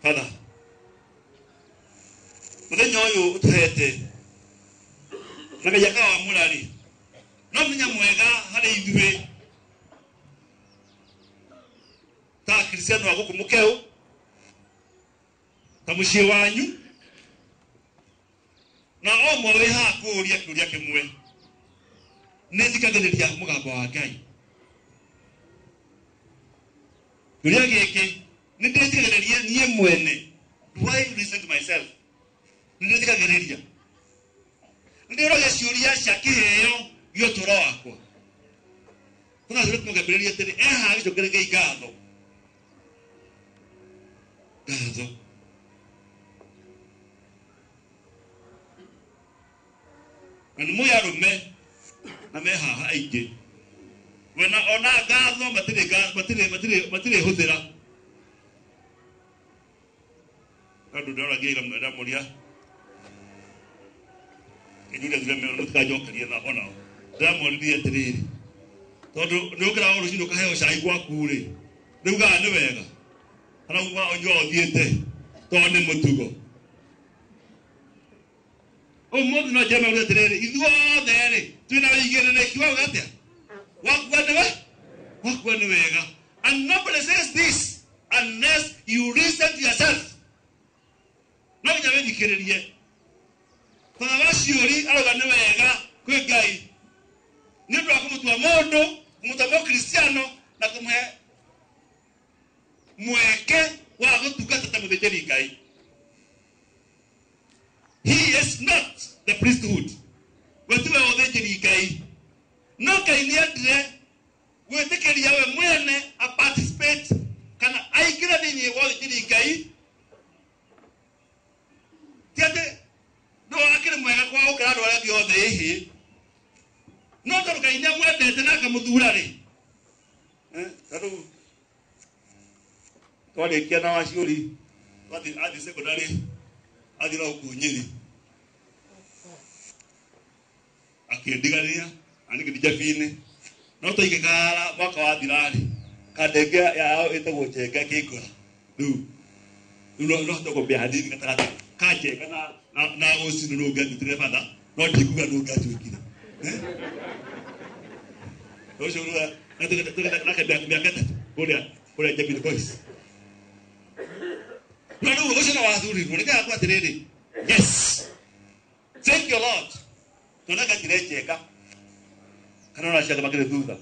Father, mũthenya ũyũ ũtũhete na Ngai akawamũra rĩ, no mũthenya mwega harĩ ithuĩ ta Akristiano a gũkũ Mũkeũ, ta mũciĩ wanyu, na o ũmwe wĩ haha kũũria kĩũria kĩmwe, nĩ thikagĩrĩria mũgambo wa Ngai? Kĩũria gĩkĩ nĩ ndĩthikagĩrĩria niĩ mwene? Do I listen to myself? Nĩ ndĩthikagĩrĩria? Nĩ ndĩroria ciũria cia kĩheo gĩa ũtũũro wakwa? Tũgathiĩ tũkĩambĩrĩria atĩrĩ, ehaha gĩcokerie Ngai ngatho. Ngatho. Na nĩ mũĩ arũme na me haha aingĩ. Wena ona ngatho matirĩ hũthĩra. Andũ ndoragia ira ndamũria. Inyuĩ thure mĩono mũtikanjokerie na onao. Ndĩramwonirie atĩrĩrĩ, tondũ nĩ ũkĩraga o rũcinĩ ũkaheo cai gwaku rĩ, rĩu ugaga nĩ wega kana uga ũnyua ũthiĩte tondũ nĩ mũtugo. Ũmũthĩ no njĩre maũndũ atĩrĩrĩ, ithuothe rĩ twĩna ũigĩrĩrĩki wa uga atĩa? Wakua nĩ we? Wakua nĩ wega. And nobody says this unless you listen to yourself. No nginya wĩthikĩrĩrie. Thutha wa ciũri arauga nĩ wega kwĩ Ngai nĩ ũndũ wa kũmũtua mũndũ, kũmũtua mũkristiano na kũmũhe Mweke wa gũtungata ta mũthĩnjĩri Ngai. He is not the priesthood. We tiwe ũthĩnjĩri Ngai. No Ngai nĩendire gwĩtĩkĩria we mwene a participate kana aingĩre thĩinĩ wa ũthĩnjĩri Ngai. Ti atĩ no akĩrĩ mwega kwa gũkĩra andũ arĩa angĩ othe ĩhĩ. No tondũ Ngai nĩamwendete na akamũthura rĩ. Ta rĩu twarĩkia na Waciũri athiĩ secondary athiĩ na gũkũ Nyĩrĩ akĩndigania na niĩ ngĩthiĩ Njabinĩ. No twaingĩkara mwaka wathira-rĩ, kandenge yao ĩtagwo Njenga ĩkĩngora. Rĩu no hote kũambia hanini gatagatĩ ka Njenga na Gũcinũ nũ ũngĩanjutire batha, no ndikuga nũ ũngĩanjukire. Ũcio nake mĩaka 3 kũrĩa Njabinĩ Boys. No rĩu ũcio no wathurirwo nĩ gakwa atĩrĩrĩ, yes, thank you Lord, tondũ nĩangĩakire Njenga kana ona acio angĩ makĩrĩ thutha.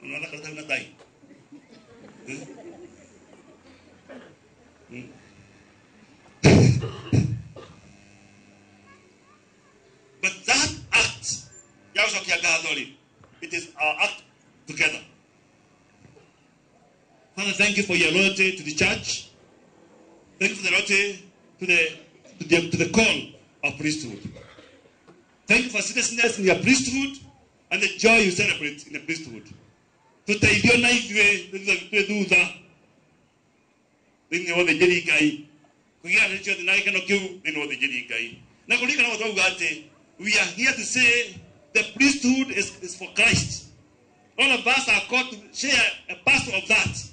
Ona thaka na tai. But that act ya gũcokia ngatho rĩ, it is our act together. Father, thank you for your loyalty to the church. Thank you for the loyalty to the call of priesthood. Thank you for seriousness in your priesthood and the joy you celebrate in the priesthood. Tũteithio na ithuĩ twĩ thutha thĩinĩ wa ũthĩnjĩri Ngai, kũgĩa na ciothe na gĩkeno kĩu thĩinĩ wa ũthĩnjĩri Ngai. Na kũririkana ũguo twauga atĩ we are here to say the priesthood is for Christ. All of us are called to share a part of that.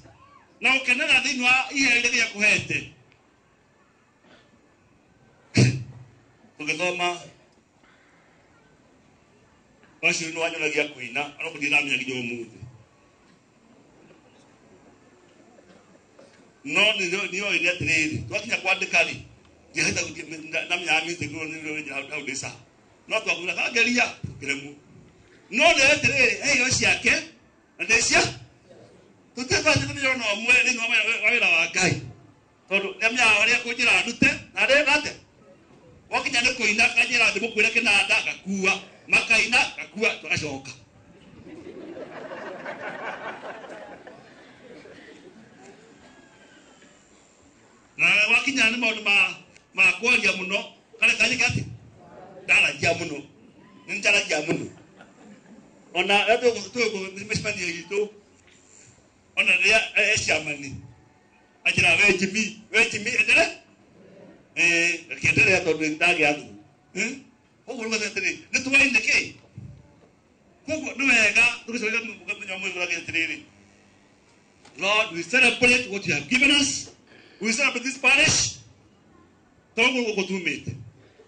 Na ũkenaga thĩinĩ wa iheo iria gĩakũhete. Tũgĩthoma Waciũri nĩ wanyonagia kũina, ona kũndirĩ ndamenya nginya ũmũthĩ. No nĩoĩ nĩ atĩrĩrĩ, twakinya kwandĩka rĩ, ndiahota ndamenyaga music nĩ hau ndĩ sawa. No twakwĩra kangeria, tũkĩremwo. No nĩ atĩrĩrĩ, he iheo ciake na ndĩ cia tũtibatiĩ ona ũmwe thĩinĩ wa wĩra wa Ngai. Tondũ nĩamenyaga ũrĩa kũnjĩra ndute na ndĩka atĩa. Wakinya nĩ kũina kanjĩra ndĩmũkuĩre kĩnanda ngakua, makaina ngakua tũgacoka. Na wakinya nĩ maũndũ ma kwaria mũno, karĩa kanyĩka atĩ ndaragia mũno, nĩ njaragia mũno. Ona tũgũ mĩcemanio itũ, ona rĩrĩa eciamani anjĩra we Jimmy, we Jimmy endelee. Akĩendelea tondũ ndagĩa thumu. Koguo rĩu atĩrĩrĩ, nĩ twaine kĩ? Koguo nĩ wega tũgĩcokia mũthenya ũmwe tũrage atĩrĩrĩ, Lord, we celebrate what you have given us. We celebrate this parish. Tondũ gũkũ tumĩte.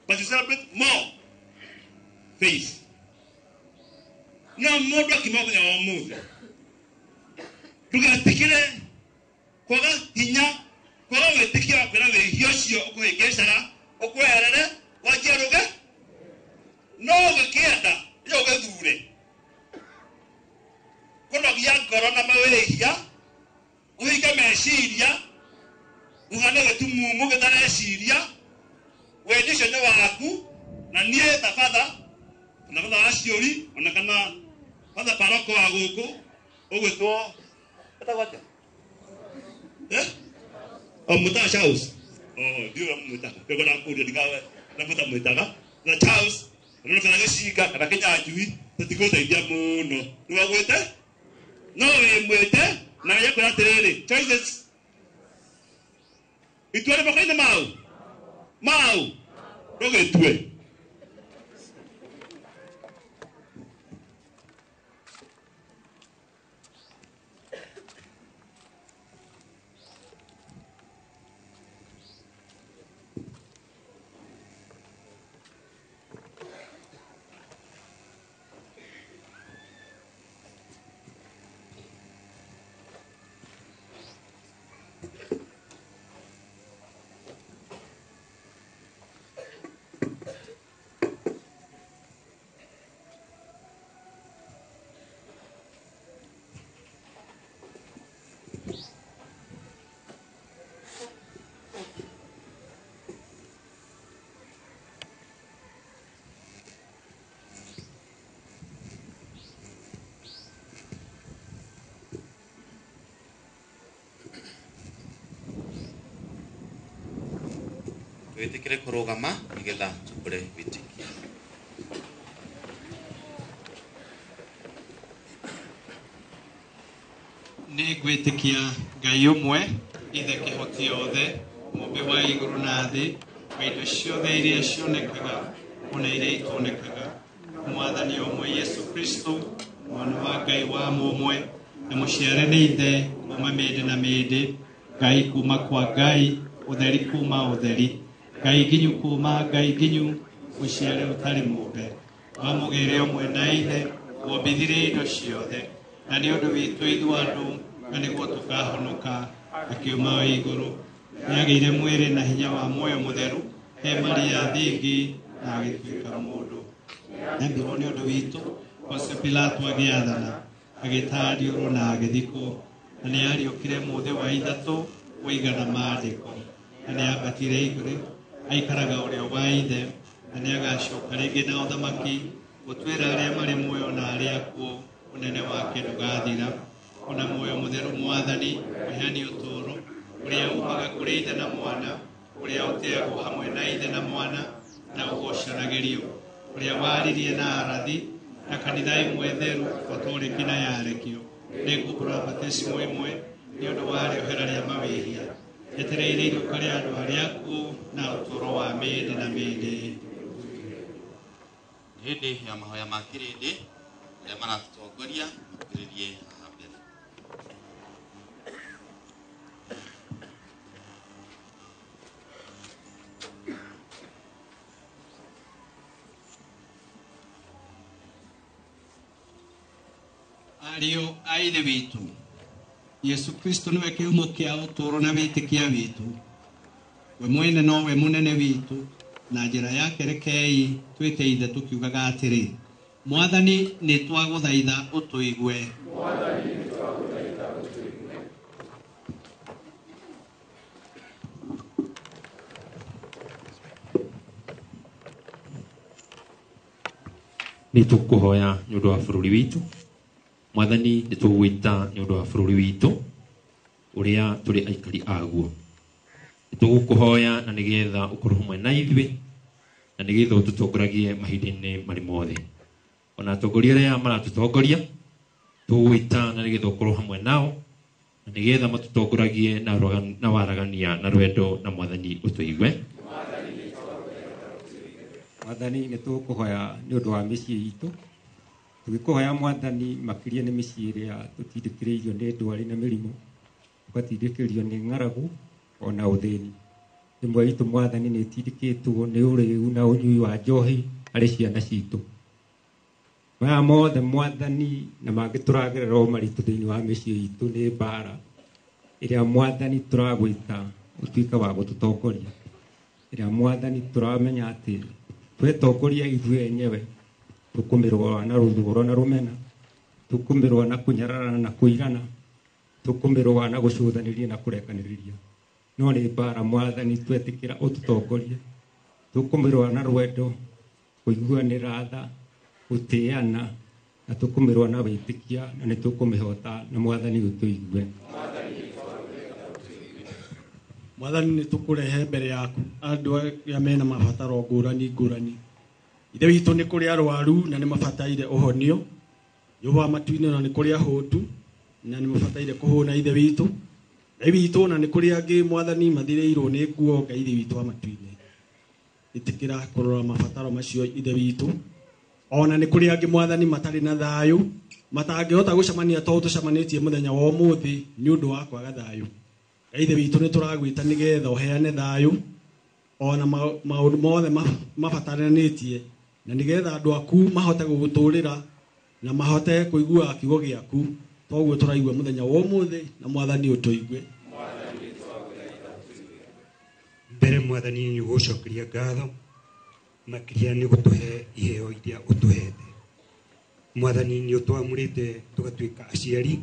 But we celebrate more faith. No mũndũ akiuma mũthenya wa ũmũthĩ, ndũgetikĩre kwaga hinya, kwaga wĩtĩkio wa kwĩra wĩhia ũcio ũkũhĩngĩcaga, ũkweherere, wanjie rũge. No ũgĩkĩenda, ĩyo ũgĩthure. Kũnogia ngoro na mawĩhia, ũhinge meciria, ũhane gĩtumumu gĩtareciria, wendi ũcio nĩ waku, na niĩ ta batha, kana batha wa Ciũri, ona kana batha paroko wa gũkũ, ũgwĩtwo, etagwo atĩa? O mũtaga Charles. O, ndiũĩ ũrĩa mũmwĩtaga. Ndĩrenda ndakũria ndikawe ũrĩa mũtamwĩtaga. Na Charles, na kana gĩcinga kana kĩnyanjui, tũtigũteithia mũno. Nĩwagwĩte? No wĩmwĩte, na nĩekwĩra atĩrĩrĩ, choices. Itua rĩ moko-inĩ mau? Mau? Ndũgĩtue. Twĩtĩkĩre kũrũgama nĩgetha tũkũre wĩtĩkio. Nĩ ngwĩtĩkia Ngai ũmwe, Ithe kĩhoti othe, mũmbi wa igũrũ na thĩ, wa indo ciothe iria cionekaga ona iria itonekaga, Mwathani ũmwe Yesu Kristo, mwana wa Ngai wa mũmwe, na mũciare nĩ Ithe kuma mĩndĩ na mĩndĩ, Ngai kuma kwa Ngai, ũtheri kuma ũtheri, Ngai nginyu kuma Ngai nginyu, mũciare ũtarĩ mũmbe, wa mũgĩre ũmwe na Ithe, wombithirie indo ciothe, na nĩ ũndũ witũ ithuĩ andũ, na nĩguo tũkahonoka, akiuma igũrũ. Nĩagĩire mwĩrĩ na hinya wa muoyo mũtheru, he Maria thingi, na agĩtuĩka mũndũ. Nĩambirwo nĩ ũndũ witũ, Poncio Pilato agĩathana, agĩtariũrwo na agĩthikwo, na nĩariũkire mũthĩ wa ithatũ kũigana maandĩko, na nĩambatire igũrũ, aikaraga ũrĩo wa Ithe, na nĩagacoka rĩngĩ na ũthamaki, gũtuĩra arĩa marĩ muoyo na arĩa akuũ, ũnene wake ndũgathira. Ona muoyo mũtheru Mwathani, mũheani ũtũũro, ũrĩa umaga kũrĩ Ithe na Mwana, ũrĩa ũtĩagwo hamwe na Ithe na Mwana, na ũgocanagĩrio, ũrĩa waririe na arathi, na kanitha ĩmwe theru katoliki na yarekio, nĩngumbũra batĩsimo ĩmwe nĩ ũndũ wa rĩohera rĩa mawĩhia, etereire iruka rĩa andũ arĩa akuũ na ũtũũro wa mĩndĩ na mĩndĩ. Nĩ hĩndĩ ya mahoya ma kĩrĩndĩ, arĩa maratũtongoria makuhĩrĩrie haha mbere. Ariũ a Ithe witũ, Yesu Kristo nĩwe kĩhumo kĩa ũtũũro na wĩtĩkia witũ. We mwene nowe mũnene witũ, na njĩra yake rekei twĩte Ithe tũkiugaga atĩrĩ, Mwathani nĩ twagũthaitha ũtũigue. Nĩ tũkũhoya nĩ ũndũ wa bũrũri witũ. Mwathani nĩ tũgwĩta nĩ ũndũ wa bũrũri witũ ũrĩa tũrĩ aikari aguo. Nĩ tũgũkũhoya na nĩgetha ũkorwo hamwe na ithuĩ, na nĩgetha ũtũtongoragie mahinda-inĩ marĩ mothe. Ona atongoria arĩa maratũtongoria, tũgwĩta na nĩgetha ũkorwo hamwe nao, na nĩgetha matũtongoragie na waragania na rwendo, na Mwathani ũtũigue. Mwathani nĩ tũkũhoya nĩ ũndũ wa mĩciĩ itũ. Tũgĩkũhoya Mwathani makĩria nĩ mĩciĩ ĩrĩa tũtindĩkĩrĩirio nĩ ndwari na mĩrimũ, tũgatindĩkĩrĩrio nĩ ng'aragu ona ũthĩni. Ĩmwe itũ Mwathani nĩ ĩtindĩkĩtwo nĩ ũrĩu na ũnyui wa njohi harĩ ciana citũ. Maya mothe Mwathani na mangĩ tũragerera o maritũ thĩinĩ wa mĩciĩ itũ nĩ mbara ĩrĩa Mwathani tũragwĩta ũtuĩke wa gũtũtongoria, ĩrĩa Mwathani tũramenya atĩ twetongoria ithuĩ enyewe tũkũmĩrũa na rũthũro na rũmena, tũkũmĩrũa na kũnyararana na kũirana, tũkũmĩrũa na gũcũthanĩria na kũrekanĩrĩria. No nĩ mbara Mwathani twetĩkĩra ũtũtongorie, tũkũmĩrũa na rwendo, kũiguanĩra tha, gũtĩana, na tũkũmĩrũa na wĩtĩkia, na nĩ tũkũmĩhota, na Mwathani ũtũigue. Mwathani nĩ tũkũrehe mbere yaku andũ arĩa mena mabataro ngũrani ngũrani. Ithe witũ nĩ kũrĩ arwaru na nĩ mabataire ũhonio. Jehova wa matu-inĩ na nĩ kũrĩ ahũtu na nĩ mabataire kũhũna Ithe witũ. Ngai witũ na nĩ kũrĩ angĩ Mwathani mathirĩirwo nĩ nguo, Ngai Ithe witũ wa matu-inĩ. Ĩtĩkĩra kũrora mabataro macio Ithe witũ. Ona nĩ kũrĩ angĩ Mwathani matarĩ na thayũ, matangĩhota gũcemania tondũ tũcemanĩtie mũthenya wa ũmũthĩ nĩ ũndũ wa kwaga thayũ. Ngai Ithe witũ nĩ tũragwĩta nĩgetha ũheane thayũ ona maũndũ mothe mabataranĩtie, na nĩgetha andũ aku mahote gũgũtũrĩra na mahote kũigua kiugo gĩaku toguo tũraigua mũthenya wa ũmũthĩ, na Mwathani ũtũigue. Mbere Mwathani nĩ gũcokeria ngatho makĩria nĩ gũtũhe iheo iria ũtũhete. Mwathani nĩ ũtwamũrĩte tũgatuĩka aciari,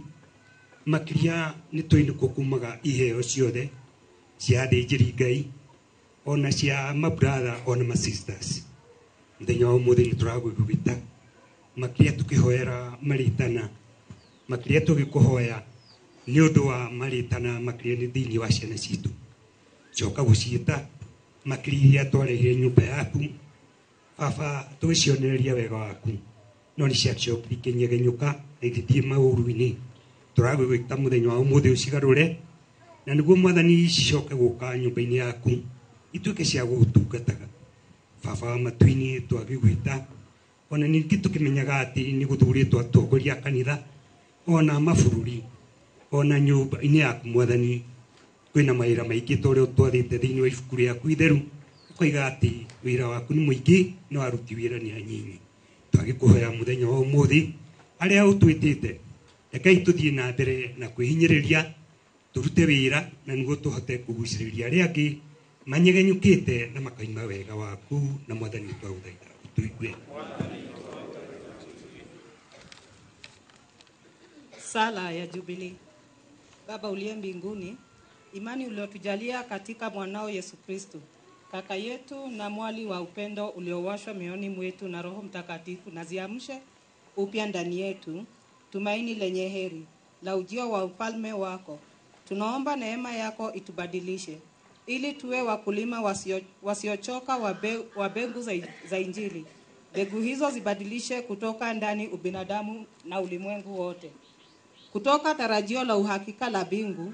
makĩria nĩ tũinũkwo kumaga iheo ciothe cia athĩnjĩri Ngai ona cia mabratha ona masisters. Mũthenya wa ũmũthĩ nĩ tũragwĩgwĩta makĩria tũkĩhoera marĩtana, makĩria tũgĩkũhoya nĩ ũndũ wa marĩtana, makĩria nĩ thĩinĩ wa ciana citũ. Coka gũciĩta Makĩria iria twarehire nyũmba yaku baba tũgĩcionereria wega waku no nĩ ciacokire ikĩnyegenyũka na igĩthiĩ maũru-inĩ. Tũragwĩta mũthenya wa ũmũthĩ ũcigarũre na nĩguo mwathani cicoke gũka nyũmba-inĩ yaku ituĩke cia gũgũtungataga. Baba wa matu-inĩ twagĩgwĩta ona ningĩ tũkĩmenyaga atĩ nĩ gũthurĩtwo atongoria a kanitha ona mabũrũri ona nyũmba-inĩ yaku mwathani kwĩna mawĩra maingĩ ta ũrĩa ũtwathĩte thĩinĩ wa ibuku rĩaku itheru ũkoiga atĩ wĩra waku nĩ mũingĩ no aruti wĩra nĩ anyinyi. Twagĩkũhoya mũthenya wa ũmũthĩ arĩa ũtwĩtĩte rekei tũthiĩ na mbere na kwĩhinyĩrĩria tũrute wĩra na nĩguo tũhote kũgucĩrĩria arĩa angĩ manyegenyũkĩte na makaima wega waku na mwathani twagũthaitha ũtũigue. Sala ya Jubilee. Baba uliye mbinguni, imani uliotujalia katika mwanao Yesu Kristo, kaka yetu na mwali wa upendo uliowashwa mioyoni mwetu na Roho Mtakatifu, na ziamshe upya ndani yetu tumaini lenye heri la ujio wa ufalme wako. Tunaomba neema yako itubadilishe ili tuwe wakulima wasiochoka wa mbegu za Injili. Mbegu hizo zibadilishe kutoka ndani ubinadamu na ulimwengu wote. Kutoka tarajio la uhakika la mbingu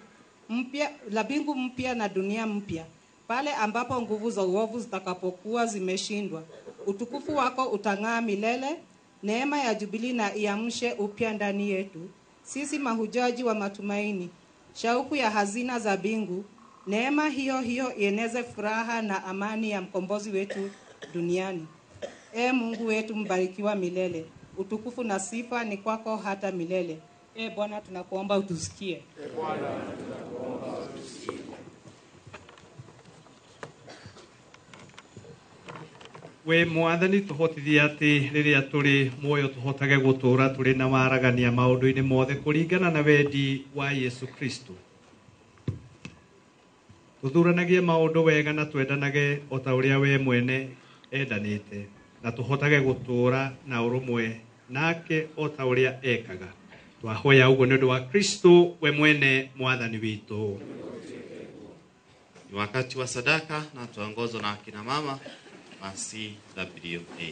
mpya na dunia mpya, pale ambapo nguvu za uovu zitakapokuwa zimeshindwa, utukufu wako utang'aa milele. Neema ya Jubilee na iamshe upya ndani yetu sisi mahujaji wa matumaini, shauku ya hazina za mbingu. Neema hiyo hiyo ieneze furaha na amani ya mkombozi wetu duniani. E Mungu wetu mbarikiwa milele, utukufu na sifa ni kwako hata milele. E Bwana, tunakuomba utusikie. E Bwana, tunakuomba utusikie. We mwathani tũhotithie atĩ rĩrĩa tũrĩ muoyo tũhotage gũtũũra tũrĩ na waragania maũndũ-inĩ mothe kũringana na wendi wa Yesu Kristo. Tũthuranagie maũndũ wega na twendanage o ta ũrĩa we mwene endanĩte, na tũhotage gũtũũra na ũrũmwe nake o ta ũrĩa ekaga. Twahoya ũguo nĩ ũndũ wa Kristo we mwene mwathani witũ. Ni wakati wa sadaka na tuongozwa na akina mama wa CWA.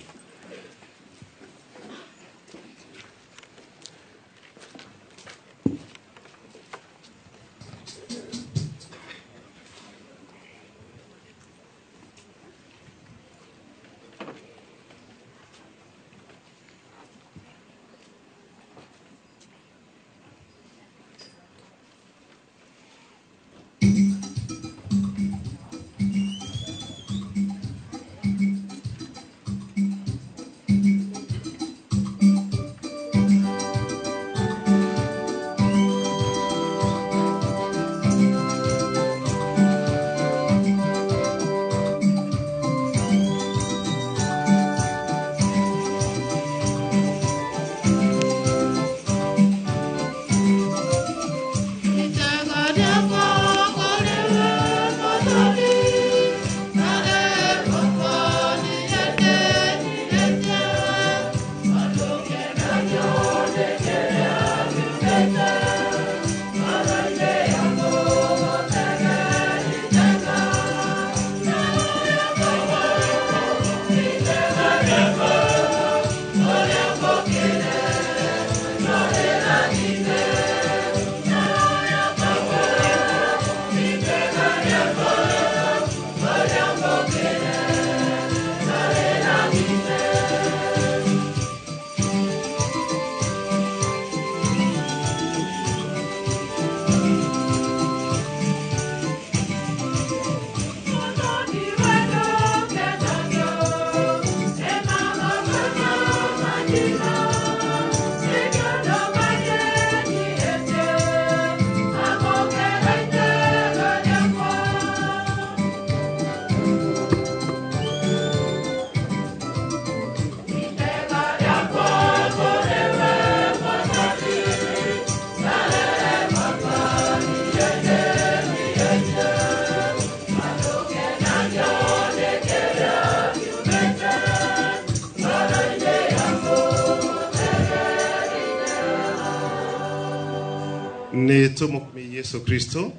Nĩ tũmũkumie Yesu Kristo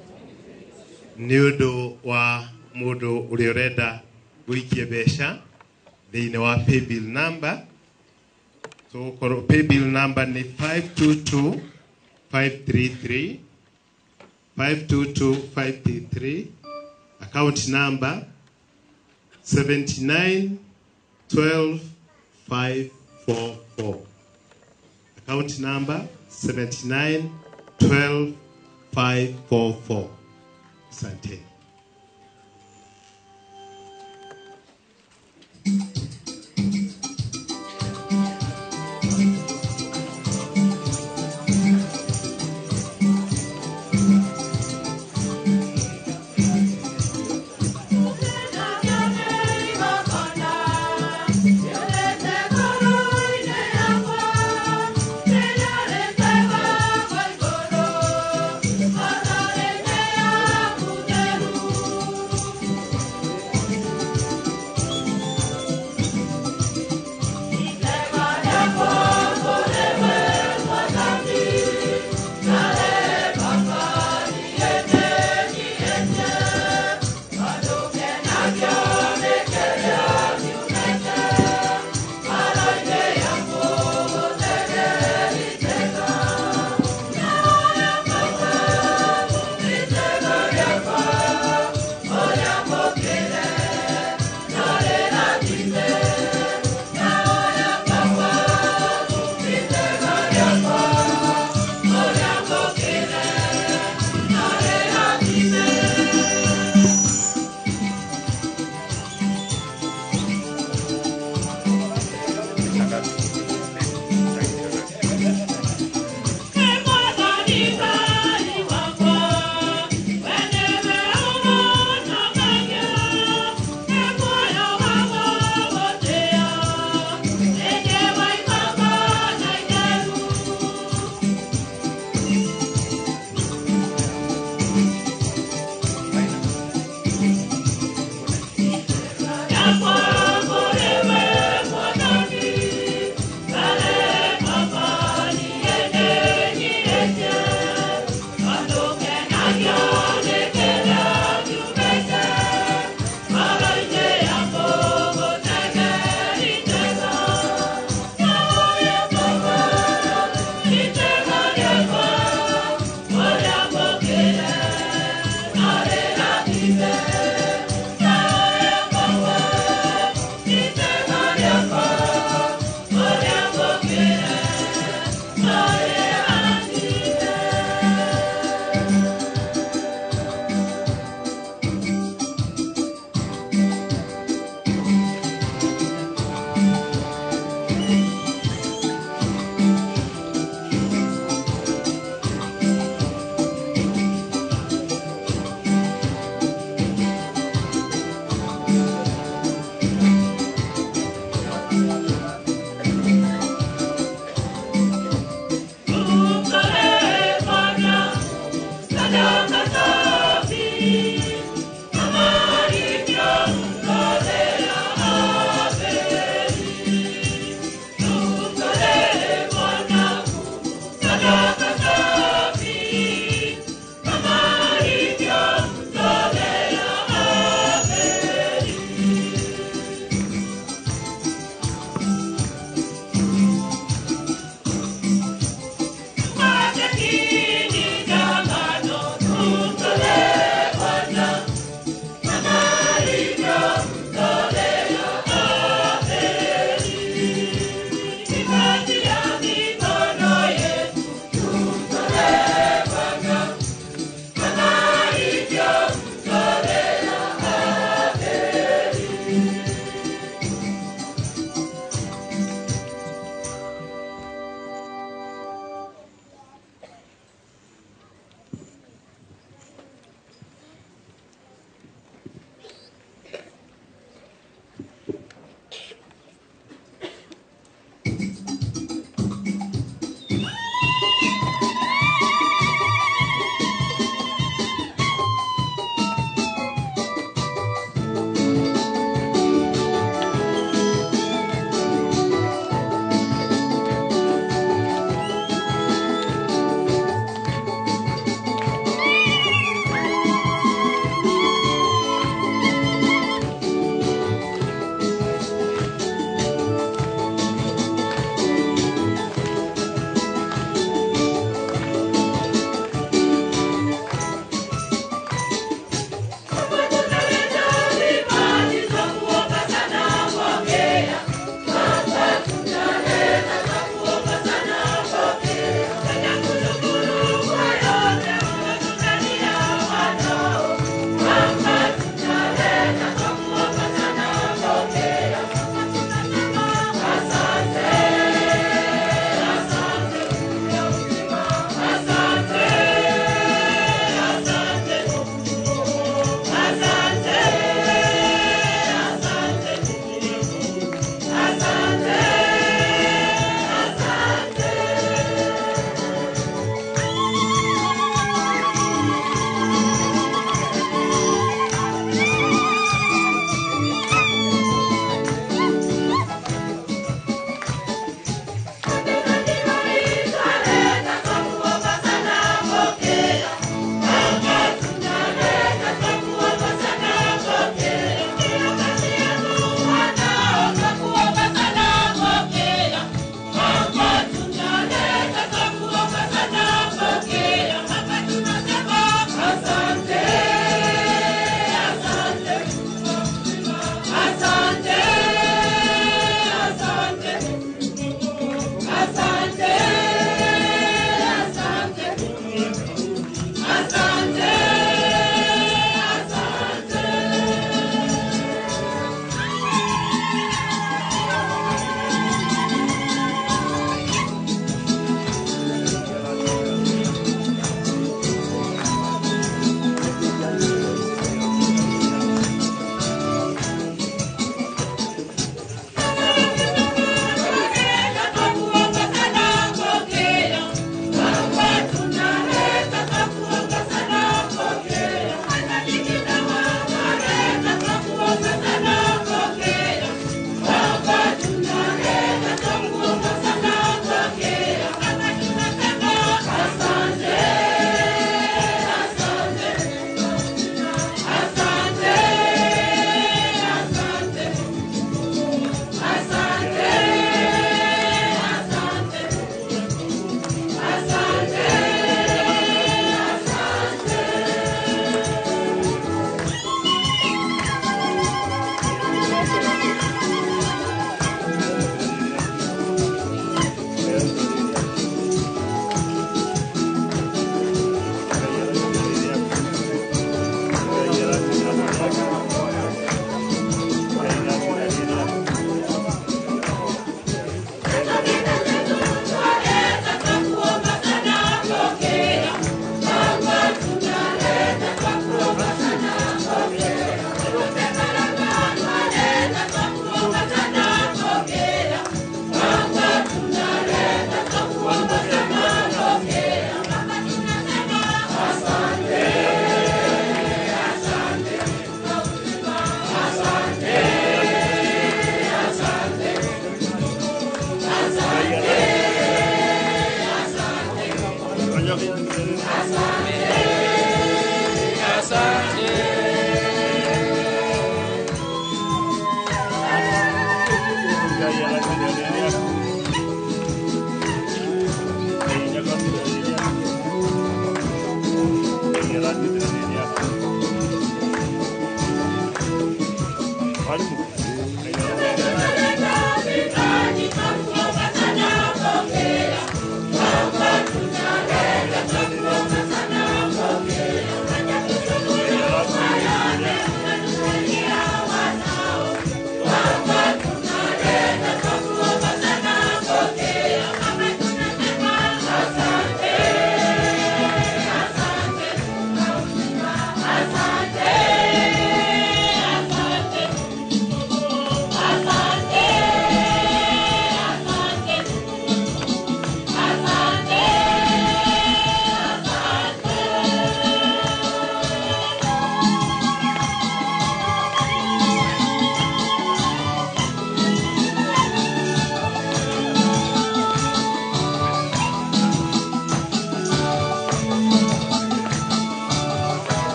nĩ ũndũ wa Mũndũ ũrĩa ũrenda gũikia mbeca thĩinĩ wa paybill number, tũgũkorwo paybill number nĩ 522533, 522533, account number 7912544, account number 7912544. Asante. Thank you.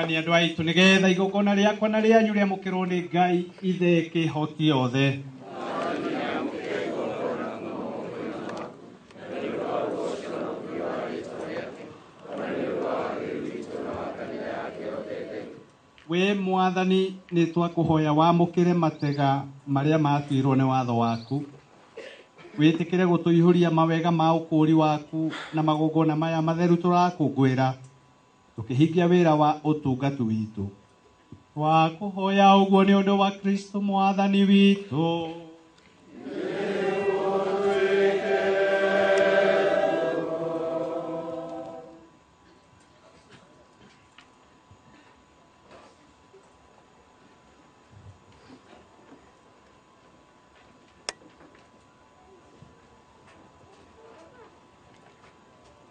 Ni andu aitu nigetha igongona riakwa na rianyu riamukirwo ni Ngai ithe kihoti othe. We Mwathani ni twakuhoya wamukire matega maria matuirwo ni watho waku, witikire gutuihuria mawega ma ukuri waku na magongona maya matheru turakungwira tukihingia wira wa utungatu witu. Twakuhoya uguo ni undu wa Kristo Mwathani witu.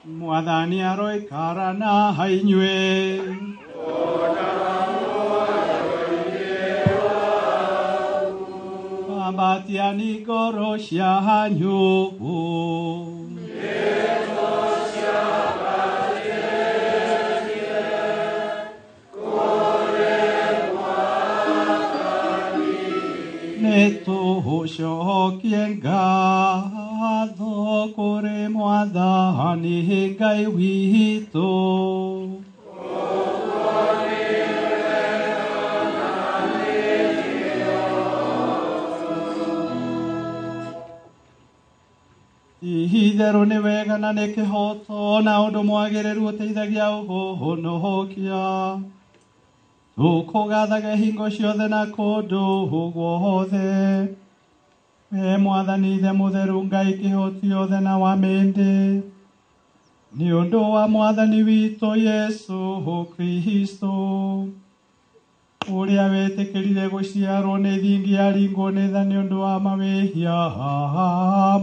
Mwathani aroikara na inyuĩ. Ambatiani ngoro cianyu. Nĩtũcokie ngatho kũrĩ Mwathani Ngai witũ. Itherũ nĩ wega na nĩ kĩhooto na ũndũ mwagĩrĩru ũteithagia ũhonokia. Tũkũgathage hingo ciothe na kũndũ guothe. We Mwathani Ithe mũtheru Ngai kĩhoti othe na wa mĩndĩ. Nĩ ũndũ wa Mwathani witũ Yesu Kristo, ũrĩa wetĩkĩrire gũciarwo nĩ thingi aringwo nĩ tha nĩ ũndũ wa mawĩhia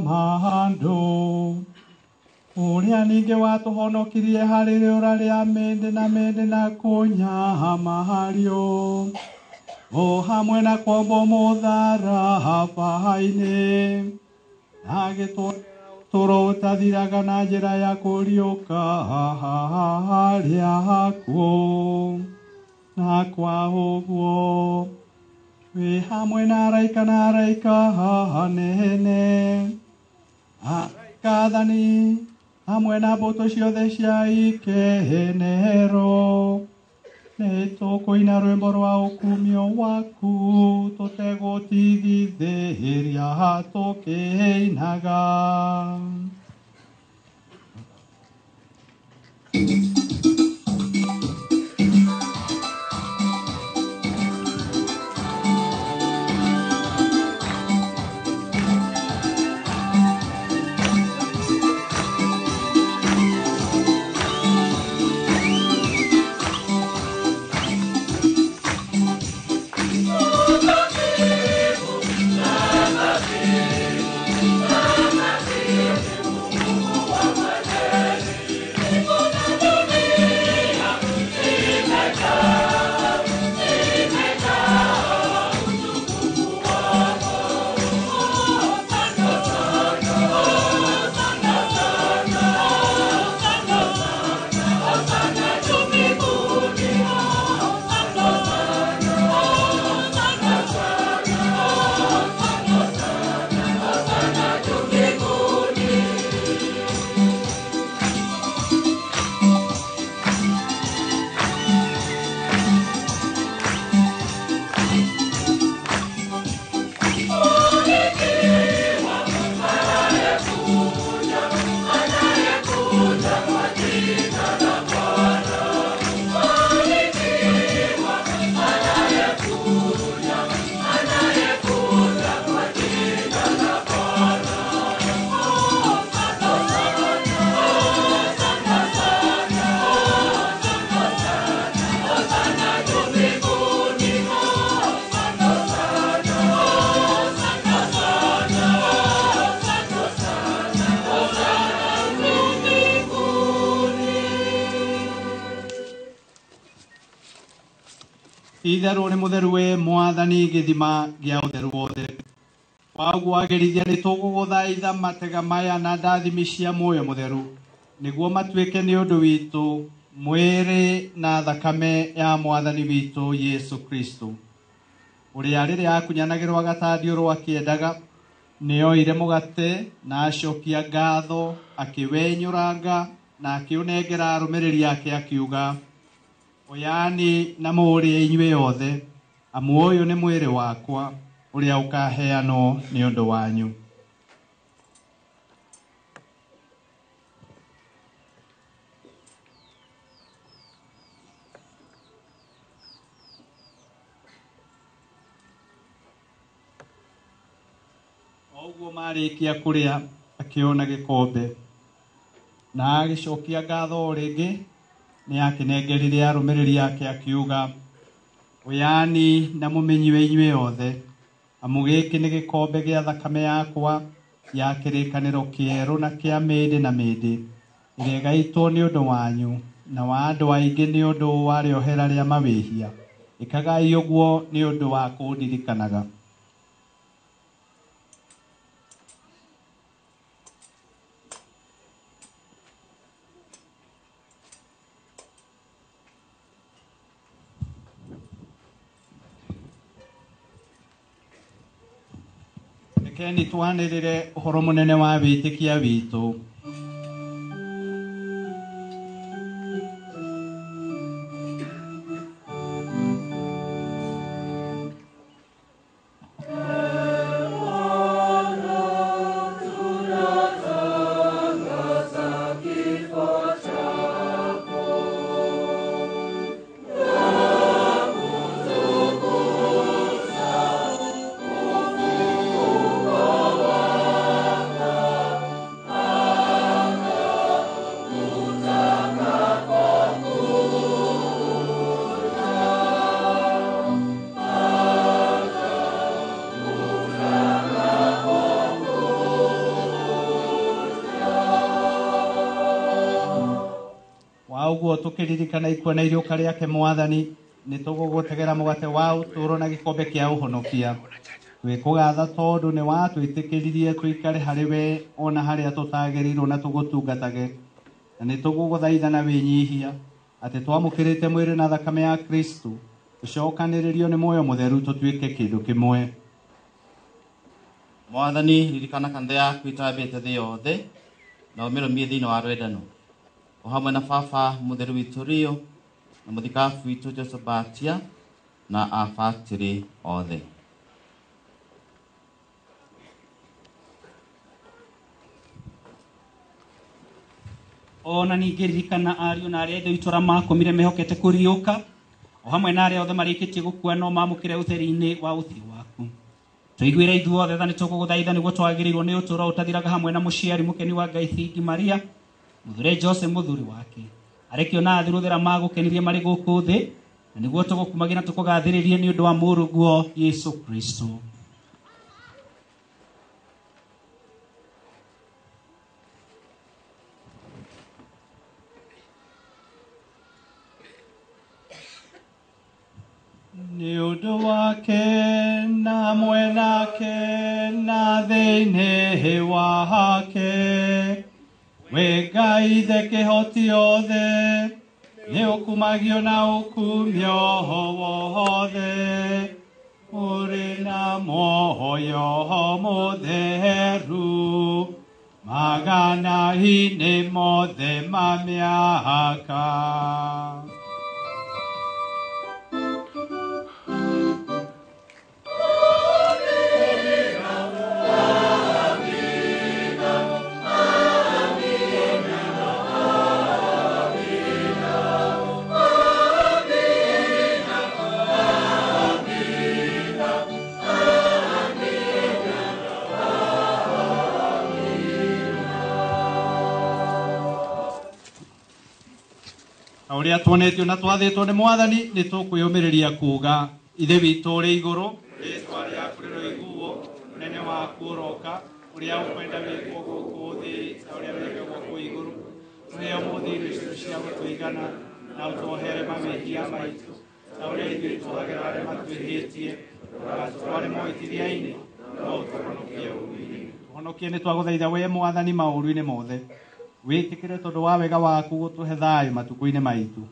ma andũ, ũrĩa ningĩ watũhonokirie harĩ rĩũra rĩa mĩndĩ na mĩndĩ na kũnyamario, o hamwe na kwambwo mũtharaba-inĩ, na agĩtwonera ũtũũro ũtathiraga na njĩra ya kũriũka harĩa akuũ. Na kwa ũguo wĩ hamwe na araika na araika anene, araika athani hamwe na mbũtũ ciothe cia ikenero, nĩtũkũina rwĩmbo rwa ũkumio waku tũtegũtigithĩria tũkĩinaga. Itherũ nĩ mũtheru we Mwathani gĩthima gĩa ũtheru wothe. Waguo wagĩrithia nĩ tũgũgũthaitha matega maya na ndathimi cia muoyo mũtheru, nĩguo matuĩke nĩ ũndũ witũ mwĩrĩ na thakame ya Mwathani witũ Yesu Kristo, ũrĩa rĩrĩa akunyanagĩrwo agatandiũrwo akĩendaga, nĩoire mũgate na acokia ngatho, akĩwenyũranga na akĩũnengera arũmĩrĩri ake akiuga, oyani na mũũrĩe inyuĩ othe, amu ũyũ nĩ mwĩrĩ wakwa ũrĩa ũkaheanwo nĩ ũndũ wanyu. O ũguo marĩkia kũrĩa, akĩona gĩkombe na agĩcokia ngatho o rĩngĩ, nĩ akĩnengerire arũmĩrĩri ake akiuga, oyani na mũmĩnyue inyuĩ othe, amu gĩkĩ nĩ gĩkombe gĩa thakame yakwa ya kĩrĩkanĩro kĩerũ na kĩa mĩndĩ na mĩndĩ, ĩrĩa ĩgaitwo nĩ ũndũ wanyu na wa andũ aingĩ nĩ ũndũ wa rĩohera rĩa mawĩhia. Ĩkagai ũguo nĩ ũndũ wa kũndirikanaga. Rekeni twanĩrĩre ũhoro mũnene wa wĩtĩkia witũ. Ũguo tũkĩririkana ikua na iriũka rĩake Mwathani, nĩ tũgũgũtegera mũgate wa ũtũũro na gĩkombe kĩa ũhonokia. Twĩkũgatha tondũ nĩ watwĩtĩkĩririe tũikare harĩ we ona harĩa tũtagĩrĩirwo na tũgũtungatage. Na nĩ tũgũgũthaitha na wĩnyihia atĩ twamũkĩrĩte mwĩrĩ na thakame ya Kristo, tũcokanĩrĩrio nĩ muoyo mũtheru tũtuĩke kĩndũ kĩmwe. Mwathani, ririkana kanitha yaku ĩtambĩte thĩ yothe na ũmĩrũmie thĩinĩ wa rwendano, o hamwe na baba mũtheru witũ Rio na mũthikabu witũ Joseph Batia na abatĩrĩ othe. Ona ningĩ ririkana ariũ na arĩa ithe witũ arĩa makomire mehokete kũriũka, o hamwe na arĩa othe marĩkĩtie gũkua no mamũkĩre ũtheri-inĩ wa ũthiũ waku. Tũiguĩre ithuothe tha, nĩ tũgũgũthaitha nĩguo twagĩrĩirwo nĩ ũtũũro ũtathiraga hamwe na mũciari mũkeni wa Ngai Thingi Maria, mũthure Jose mũthuri wake, arekio na athiruthera magũkenirie marĩ gũkũ thĩ, na nĩguo tũgũkumagia na tũkũgathĩrĩrie nĩ ũndũ wa mũrũguo Yesu Kristo. Nĩ ũndũ wake na mwenake na thĩinĩ wake, we Ngai Ithe kĩhoti othe, nĩ ũkumagio na ũkumio wothe, ũrĩ na muoyo mũtheru magana-inĩ mothe ma mĩaka. Ũrĩa tuonetio na twathĩtwo nĩ Mwathani, nĩ tũkwĩyũmĩrĩria kuuga: Ithe witũ ũrĩ igũrũ, rĩĩtwa rĩaku rĩroiguo, ũnene waku ũroka, ũrĩa ũkwenda wĩkwo gũkũ thĩ ta ũrĩa wĩkagwo kũu igũrũ. Tũhe ũmũthĩ irio citũ cia gũtũigana, na ũtuohere mawĩhia maitũ ta ũrĩa ithuĩ tuohagĩra arĩa matwĩhĩtie, ndũgatũtware moĩtithia-inĩ, no ũtũhonokie ũũru-inĩ. Tũhonokie nĩ twagũthaitha we Mwathani maũru-inĩ mothe, wĩtĩkĩre tondũ wa wega waku gũtũhe thayũ matukũ-inĩ maitũ,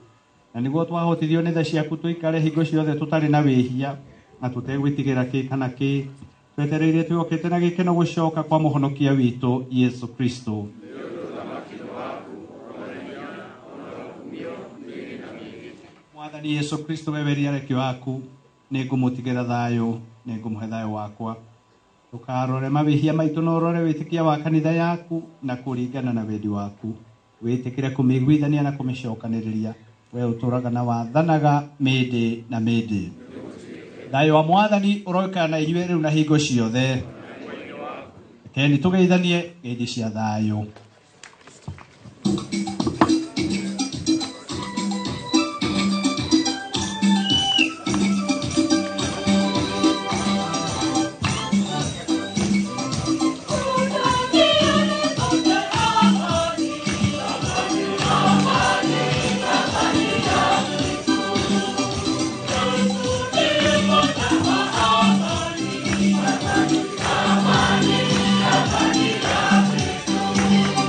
na nĩguo twahotithio nĩ tha ciaku tũikare hingo ciothe tũtarĩ na wĩhia na tũtegwĩtigĩra kĩ kana kĩ, twetereire twĩhokete na gĩkeno gũcoka kwa mũhonokia witũ Yesu Kristo. Mwathani Yesu Kristo, weweria arekio aku, nĩ ngũmũtigĩra thayũ, nĩ ngũmũhe thayũ wakwa. Ndũkarore mawĩhia maitũ, no ũrore wĩtĩkia wa kanitha yaku na kũringana na wendi waku. Wĩtĩkĩre kũmĩiguithania na kũmĩcokanĩrĩria, we ũtũũraga na wathanaga mĩndĩ na mĩndĩ. Thayũ wa Mwathani ũroikara na inyuĩ rĩu na hingo ciothe. Rekeni tũgeithanie ngeithi cia thayũ. Amani, amani, amani.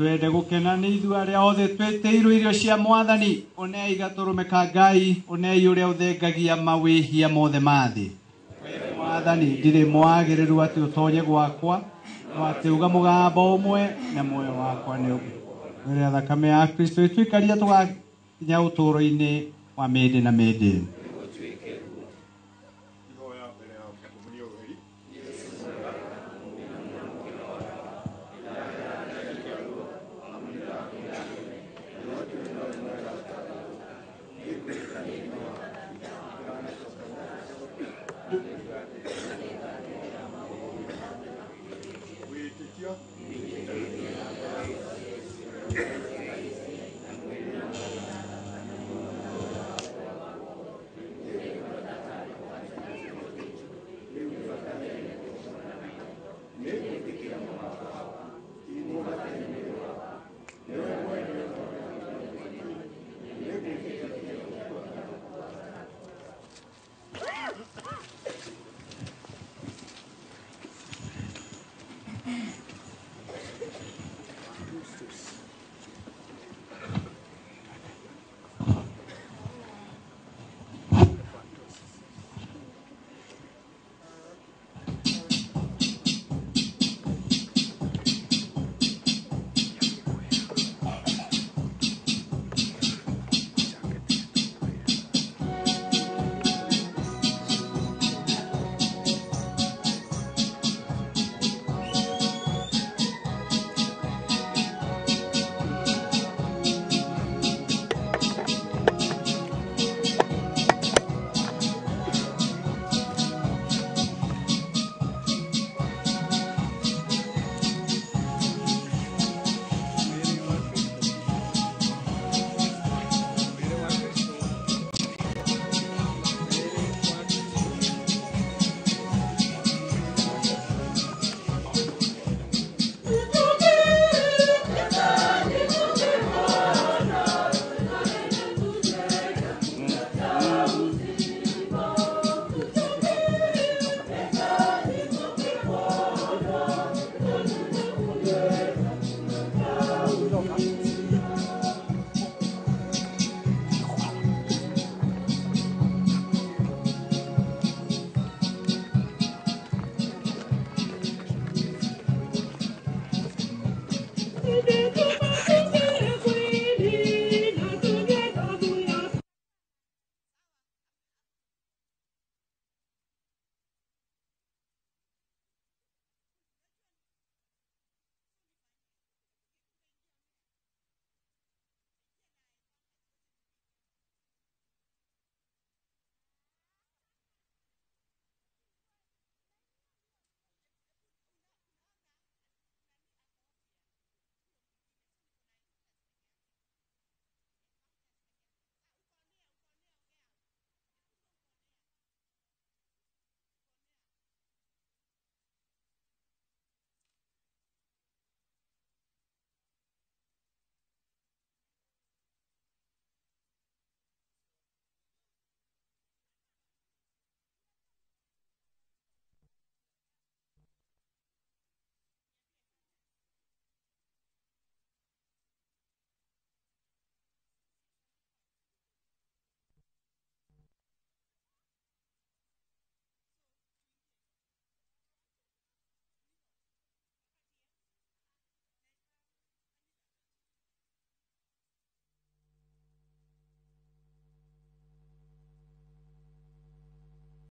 Twende gũkena nĩ ithuĩ arĩa othe twĩtĩirwo irio cia mwathani. Onei gatũrũme ka Ngai, onei ũrĩa ũthengagia mawĩhia mothe ma thĩ. Mwathani, ndirĩ mwagĩrĩru atĩ ũtonye gwakwa, no atĩ uga mũgambo ũmwe na muoyo wakwa nĩ ũngĩ. Thakame ya Kristo ĩtuikaria tũgakinya ũtũũro-inĩ wa mĩndĩ na mĩndĩ.